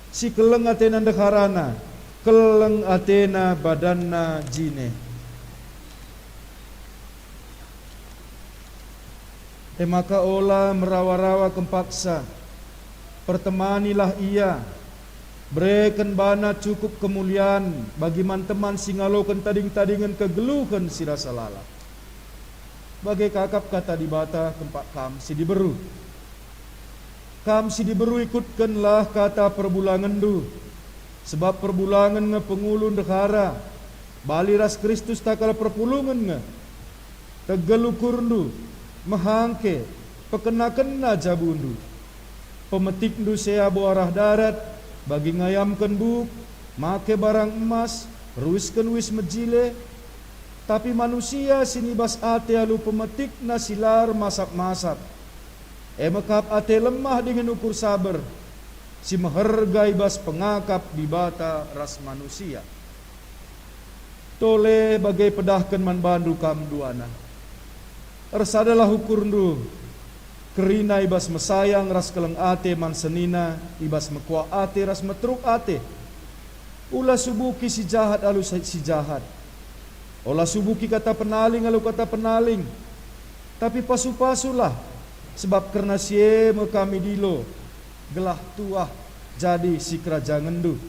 Si keleng atena ndeharana, keleng atena badanna jine. E maka ola merawa-rawa kempaksa, pertemanilah ia, bereken bana cukup kemulian bagi man teman si ngaloken tading-tadingen kegeluhen si rasa lalap. Bage ka kap Kata Dibata kempak kam si diberu. Kam si diberu, ikutkenlah kata perbulangenndu, sebab perbulangen nge pengulu ndehara, bali ras Kristus takal perpulungen nge. Tegel ukurndu, mehangke, pekena-kena jabundu. Pemetikndu sea bo arah darat, bagi ngayamken buk, make barang emas, ruisken uis mejile. Tapi manusia si nibas ate alu pemetikna si la ermasap-masap, e me kap ate lemah dingen ukur saber, si meherga i bas pengakap Dibata ras manusia. Tole bage pedahken man bandu kam duana. Ersadalah ukurndu, kerina i bas mesayang ras keleng ate man senina, i bas mekuah ate ras meteruk ate. Ula subuki si jahat alu sa-, si jahat. Ola subuki kata penaling alu kata penaling. Tapi pasu-pasulah, sebab kerna si e me kam idilo, gelah tuah jadi sikerajangenndu.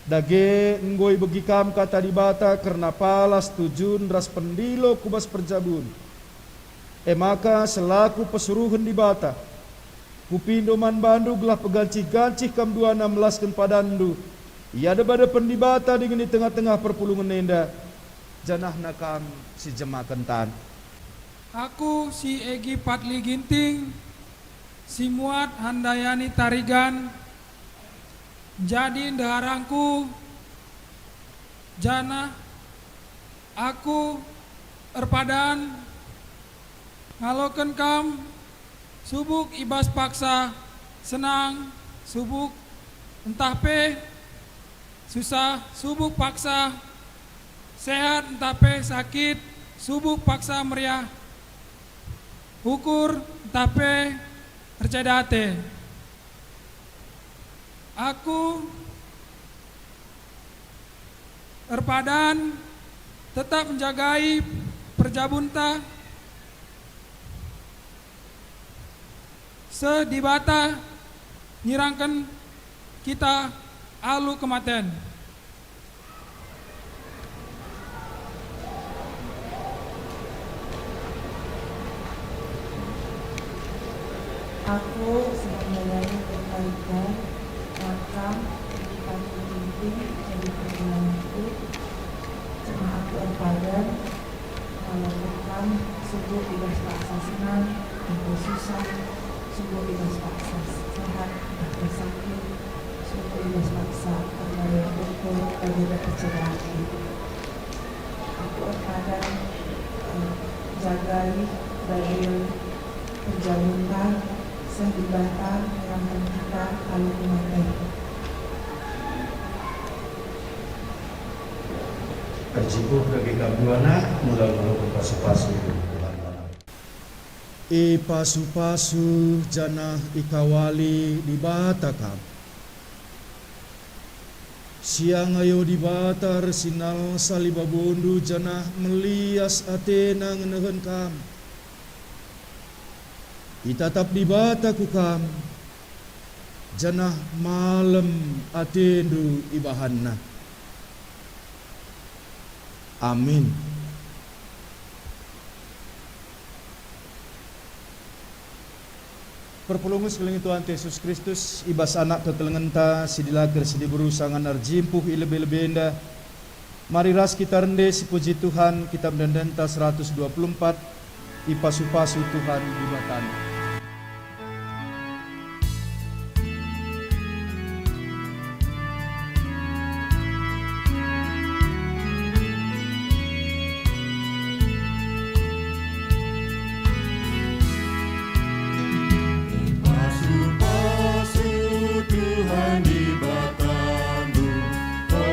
Dage enggo ibegi kam Kata Dibata kerna palas tujun ras pendilo ku bas perjabun. E maka selaku persuruhen Dibata, kupindo man bandu gelah pegancih-gancih kam duana melasken padanndu i adep-adepen Dibata dingen i tengah-tengah perpulungen enda, janahna kam si jemaken tan. Aku si Egi Patli Ginting, si muat handayani tarigan, jadi ndeharangku, janah aku erpadan ngaloken kam subuk i bas paksa, senang, subuk ntah pe susah, subuk paksa, sehat ntah pe sakit, subuk paksa meriah, ukur ntah pe erceda ate. Aku erpadan tetap njagai perjabunta seh Dibata nyirangken kita alu kematen. Aku senang melayani perkalikan, maka kehidupan penting jadi perjuanganku, cuma aku erpadan, Ayo kam, sungguh i bas paksa senang, atau susah, sungguh i bas paksa sehat, atau sakit, sungguh i bas paksa perbayan ukur bagi percaya. Aku erpadan, eh, jagai bagi perjabunta seh Dibata nyerahken kita alu kematen. Erjimpuh dage kam dua anak, mula ngaloken pasu-pasu Tuhan. Ipasu-pasu janah ikawali Dibata kam. Siang ayo Dibata ersinalsal i babondu janah melias atena ngenehen kam. Itatap Dibata ku kam, janah malem atendu ibahanNa. Amin. Perpulungen si kekelengen Tuhan Yesus Kristus, i bas Anak kekelengenta si dilaker si diberu sangana erjimpuh i lebe-lebenda, mari ras kita rende si puji Tuhan, Kitap Ende-endenta seratus dua puluh empat, Ipasu-pasu Tuhan Dibatanta. Pasu-pasu Tuhan Dibatandu, o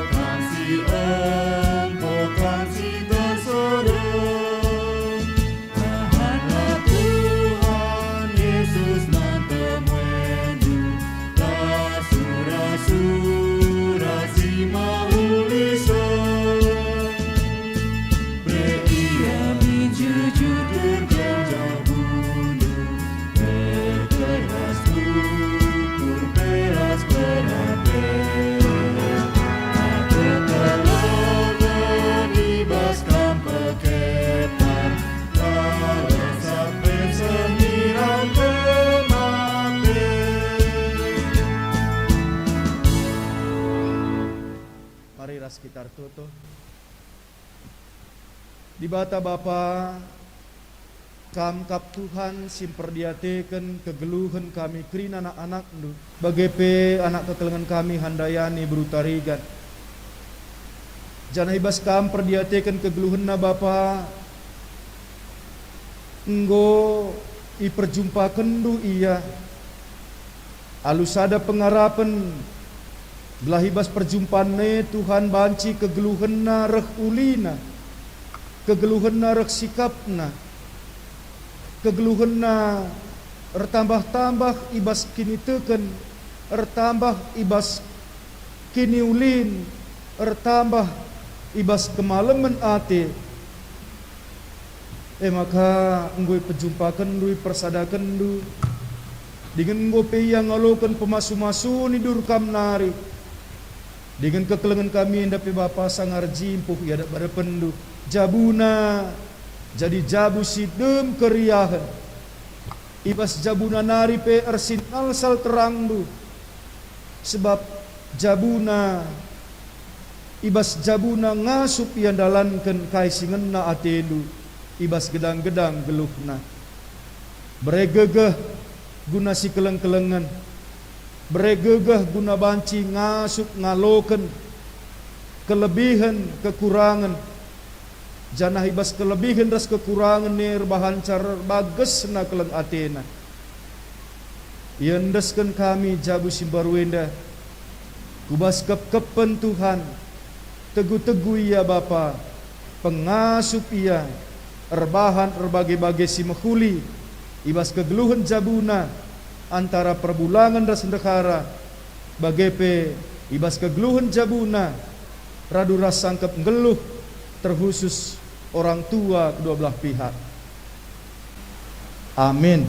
kam si empo, kam si tersedeng. Tahanlah Tuhan Yesus man temuenndu, la sura-sura si mehuli seh. Bere ia min jujur turgang jabundu, terkeras ukur peras peraten. Aku telengen i bas kam peketan, Mari ras kita ertoto. Dibata Bapa, Kam kap Tuhan si mperdiateken kegeluhen kami kerina anak-anakNdu, bage pe anak kekelengen kami Handayani beru Tarigan. Janah i bas Kam mperdiateken kegeluhenna, Bapa, enggo iperjumpakenndu ia alu sada pengarapen, gelah i bas perjumpan e Tuhan banci kegeluhenna reh ulina, kegeluhenna reh sikapna, kegeluhenna ertambah-tambah i bas kiniteken, ertambah i bas kiniulin, ertambah i bas kemalemen ate. E maka enggo ipejumpakenndu, ipersadakenndu, dingen enggo pe ia ngaloken pemasu-masu nidur Kam nari. Dingen kekelengen kami enda pe Bapa sanga erjimpuh i adepen-adepenndu. Jabuna jadi jabu si dem keriahen. I bas jabuna nari pe ersinalsal terangNdu, sebab jabuna, i bas jabuna ngasup ia ndalanken kai si ngena ateNdu i bas gedang-gedang geluhna. Bere gegeh guna si keleng-kelengen, bere gegeh guna banci ngasup ngaloken kelebihen kekurangen, janah i bas kelebihen ras kekurangen e erbahanca erbagesna keleng atena. Iendesken kami jabu si mbaru enda ku bas kepkepen Tuhan, tegu-tegu ia Bapa, pengasup ia, erbahan erbage-bage si mehuli i bas kegeluhen jabuna antara perbulangen ras ndehara, bage pe i bas kegeluhen jabuna radu ras sangkep nggeluh, terkhusus orang tua kedua belah pihak. Amin.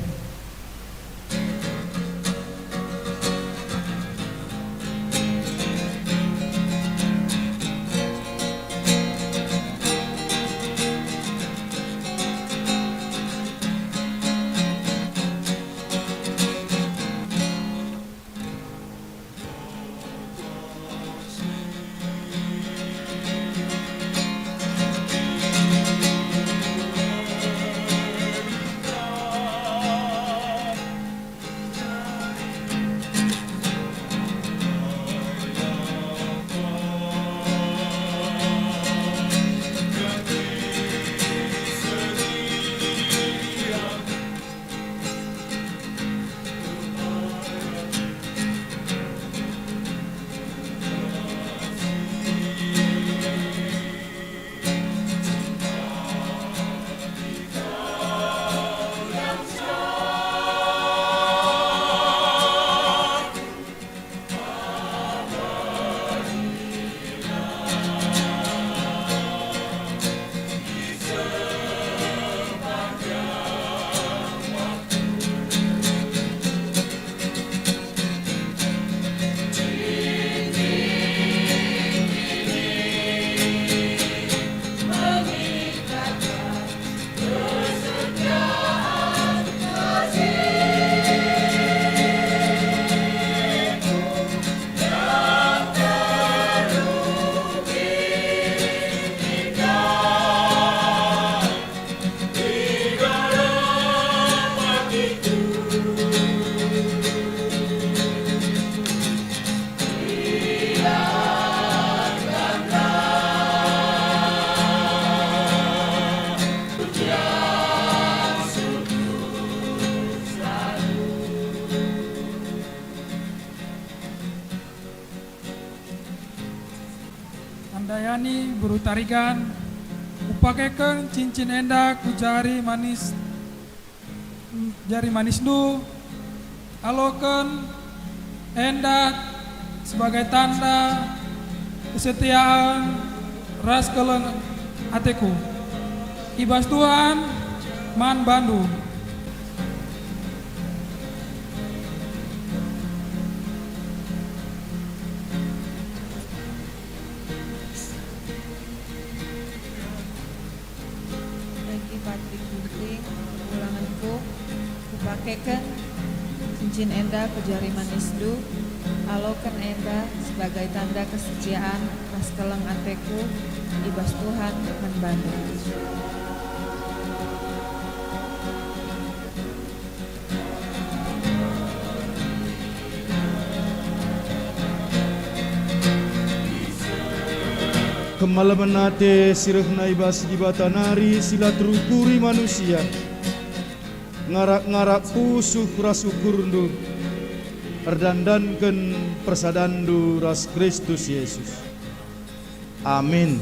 Yani beru tarigan, kupakeken cincin enda ku jari manis, jari manisndu, aloken enda sebagai tanda kesetiaan ras keleng ateku. I bas Tuhan man bandu. Bagi Patrik Ginting, ulangenku, kupakeken cincin enda ku jari manisndu, aloken enda sebagai tanda kesetiaan ras keleng ateku i bas Tuhan man bandu. Kemalemen ate si rehna i bas Dibata nari si la terukuri manusia, ngarak-ngarak pusuh ras ukurndu, erdandanken persadanndu ras Kristus Yesus. Amin.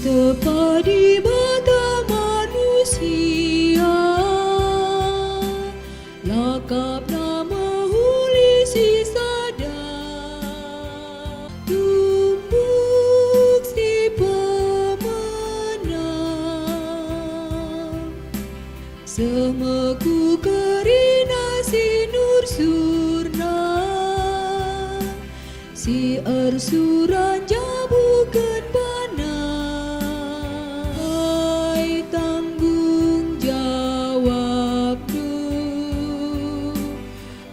Sepa Dibata manusia, lakapna mehuli si sada, tumbuk si pemena, seh me ku kerina si nursurna, si ersuran jabuken bana. Ai tanggung jawabndu,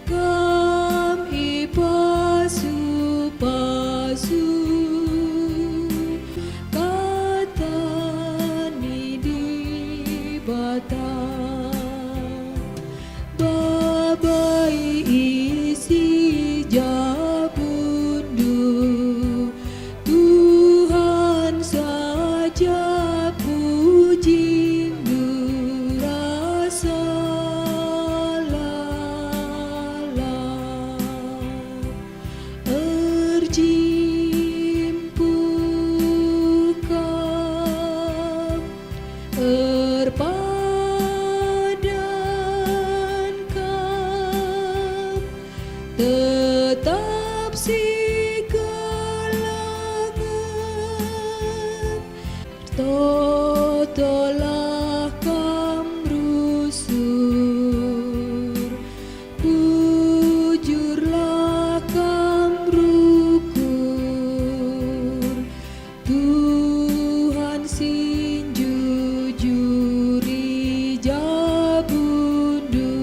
kam ipasu-pasu kata ni Dibata. Babai isi jabundu, Tuhan saja pujindu. Rasa lalap erjimpuh kam, erpadan kam, tetap si kelengen. Totolah kam rusur, bujurlah kam rukur, Tuhan si njujuri jabundu.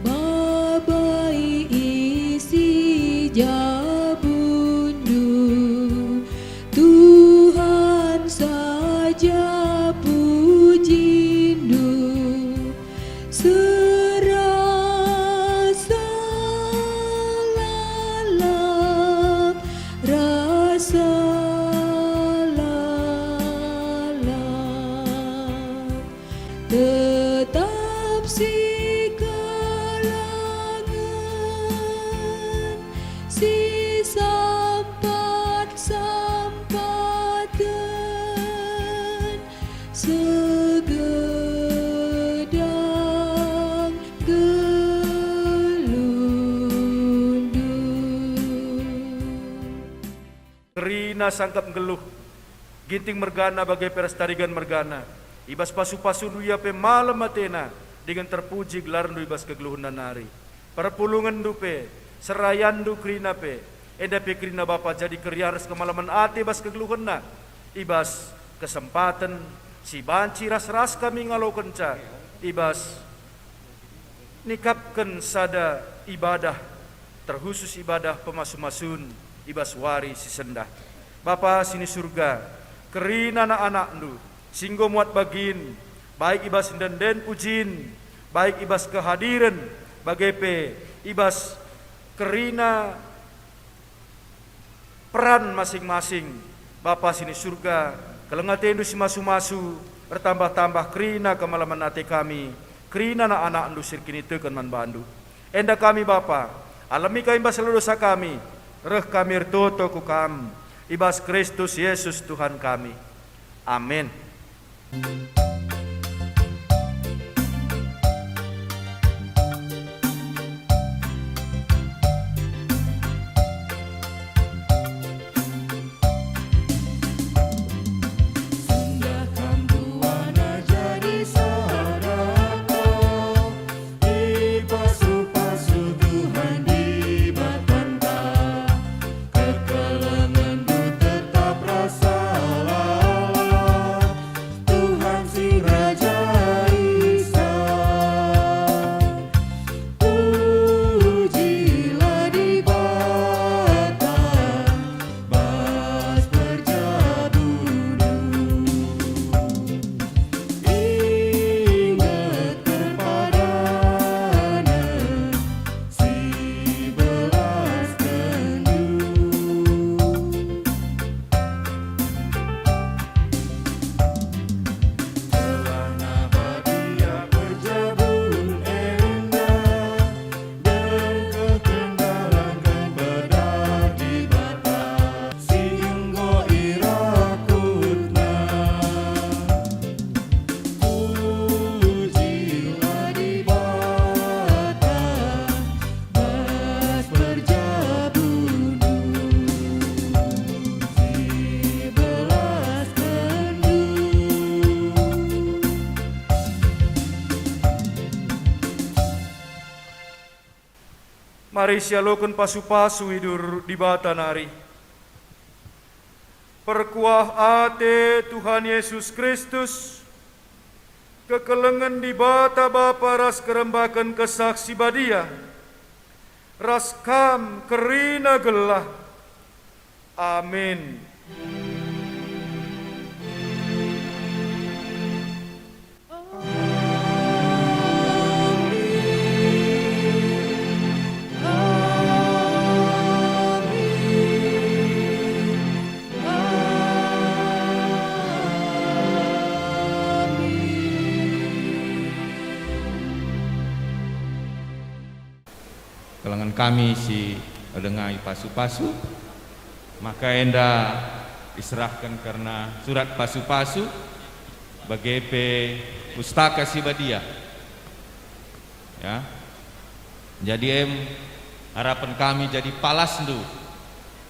Babai isi jabundu, Tuhan saja pujindu. Serasa lalap, rasa lalap, tetap si kelengen, si sampat-sampaten, segedang kelundu. Kerina sangkap nggeluh, ginting mergana bage pe ras tarigan mergana. I bas pasu-pasundu ia pe malem atena, dingen terpuji gelarndu i bas kegeluhenna nari. Perpulungenndu pe, serayanndu kerina pe, enda pe kerina Bapa jadi keriah ras kemalemen ate bas kegeluhenna, i bas kesempaten si banci ras-ras kami ngalokenca, i bas nikapken sada ibadah, terkhusus ibadah pemasu-masun i bas wari si sendah. Bapa si ni Surga, kerina anak-anakndu si enggo muat bagin, baik i bas ende-enden pujin, baik i bas kehadiren, bage pe i bas kerina peran masing-masing. Bapa si ni Surga, keleng atendu si masu-masu, ertambah-tambah kerina kemalemen ate kami, kerina anak-anakndu si erkiniteken man bandu. Enda kami, Bapa, alemi kami bas alu dosa kami, reh kami ertoto ku Kam, i bas Kristus Yesus Tuhan kami. Amin. Sendah kam duana jadi sada kal, ipasu-pasu Tuhan Dibatanta. Kekelengenndu tetap rasa lalap, Tuhan si Mari sialoken pasu-pasu idur Dibata nari. Perkuah ate Tuhan Yesus Kristus, kekelengen Dibata Bapa ras kerembaken Kesah Si Badia, ras kam kerina gelah. Amin. Kelengen kami si erdenga i pasu-pasu, maka enda iserahken kerna surat pasu-pasu, bage pe Pustaka Si Badia. Ya. Jadi em, harapen kami jadi palasndu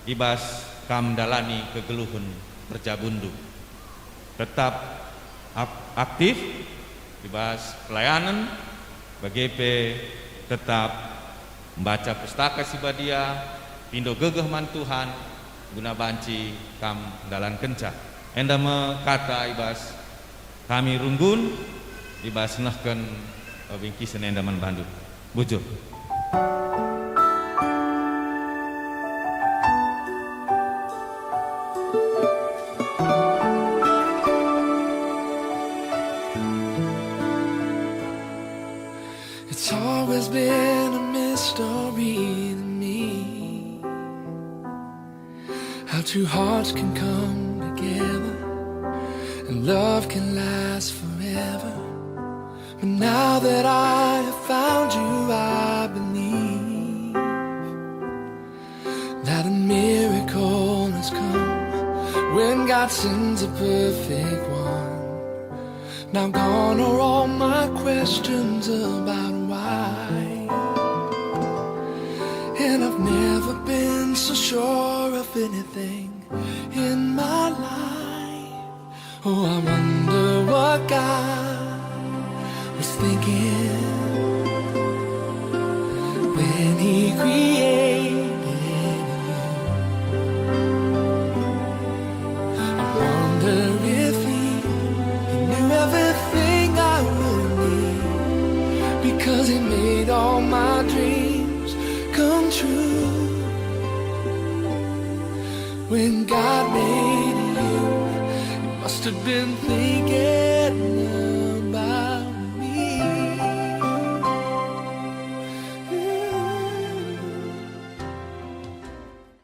i bas kam ndalani kegeluhen perjabunndu. Tetap ap-, aktif i bas pelayanen, bage pe tetap mbaca Pustaka Si Badia, pindo gegeh man Tuhan, guna banci kam ndalankenca. Enda me kata i bas kami runggun, i bas nehken, eh, bingkisen enda man bandu. Bujur. It's always been a mystery to me how two hearts can come together and love can last forever. But now that I have found you, I believe that a miracle has come when God sends a perfect one. Now gone are all my questions about why. And I've never been so sure of anything in my life. Oh, I wonder what God was thinking when He created you. I wonder if He, He knew everything I would need, because He made all my dreams come true. When God made you, He must have been thinking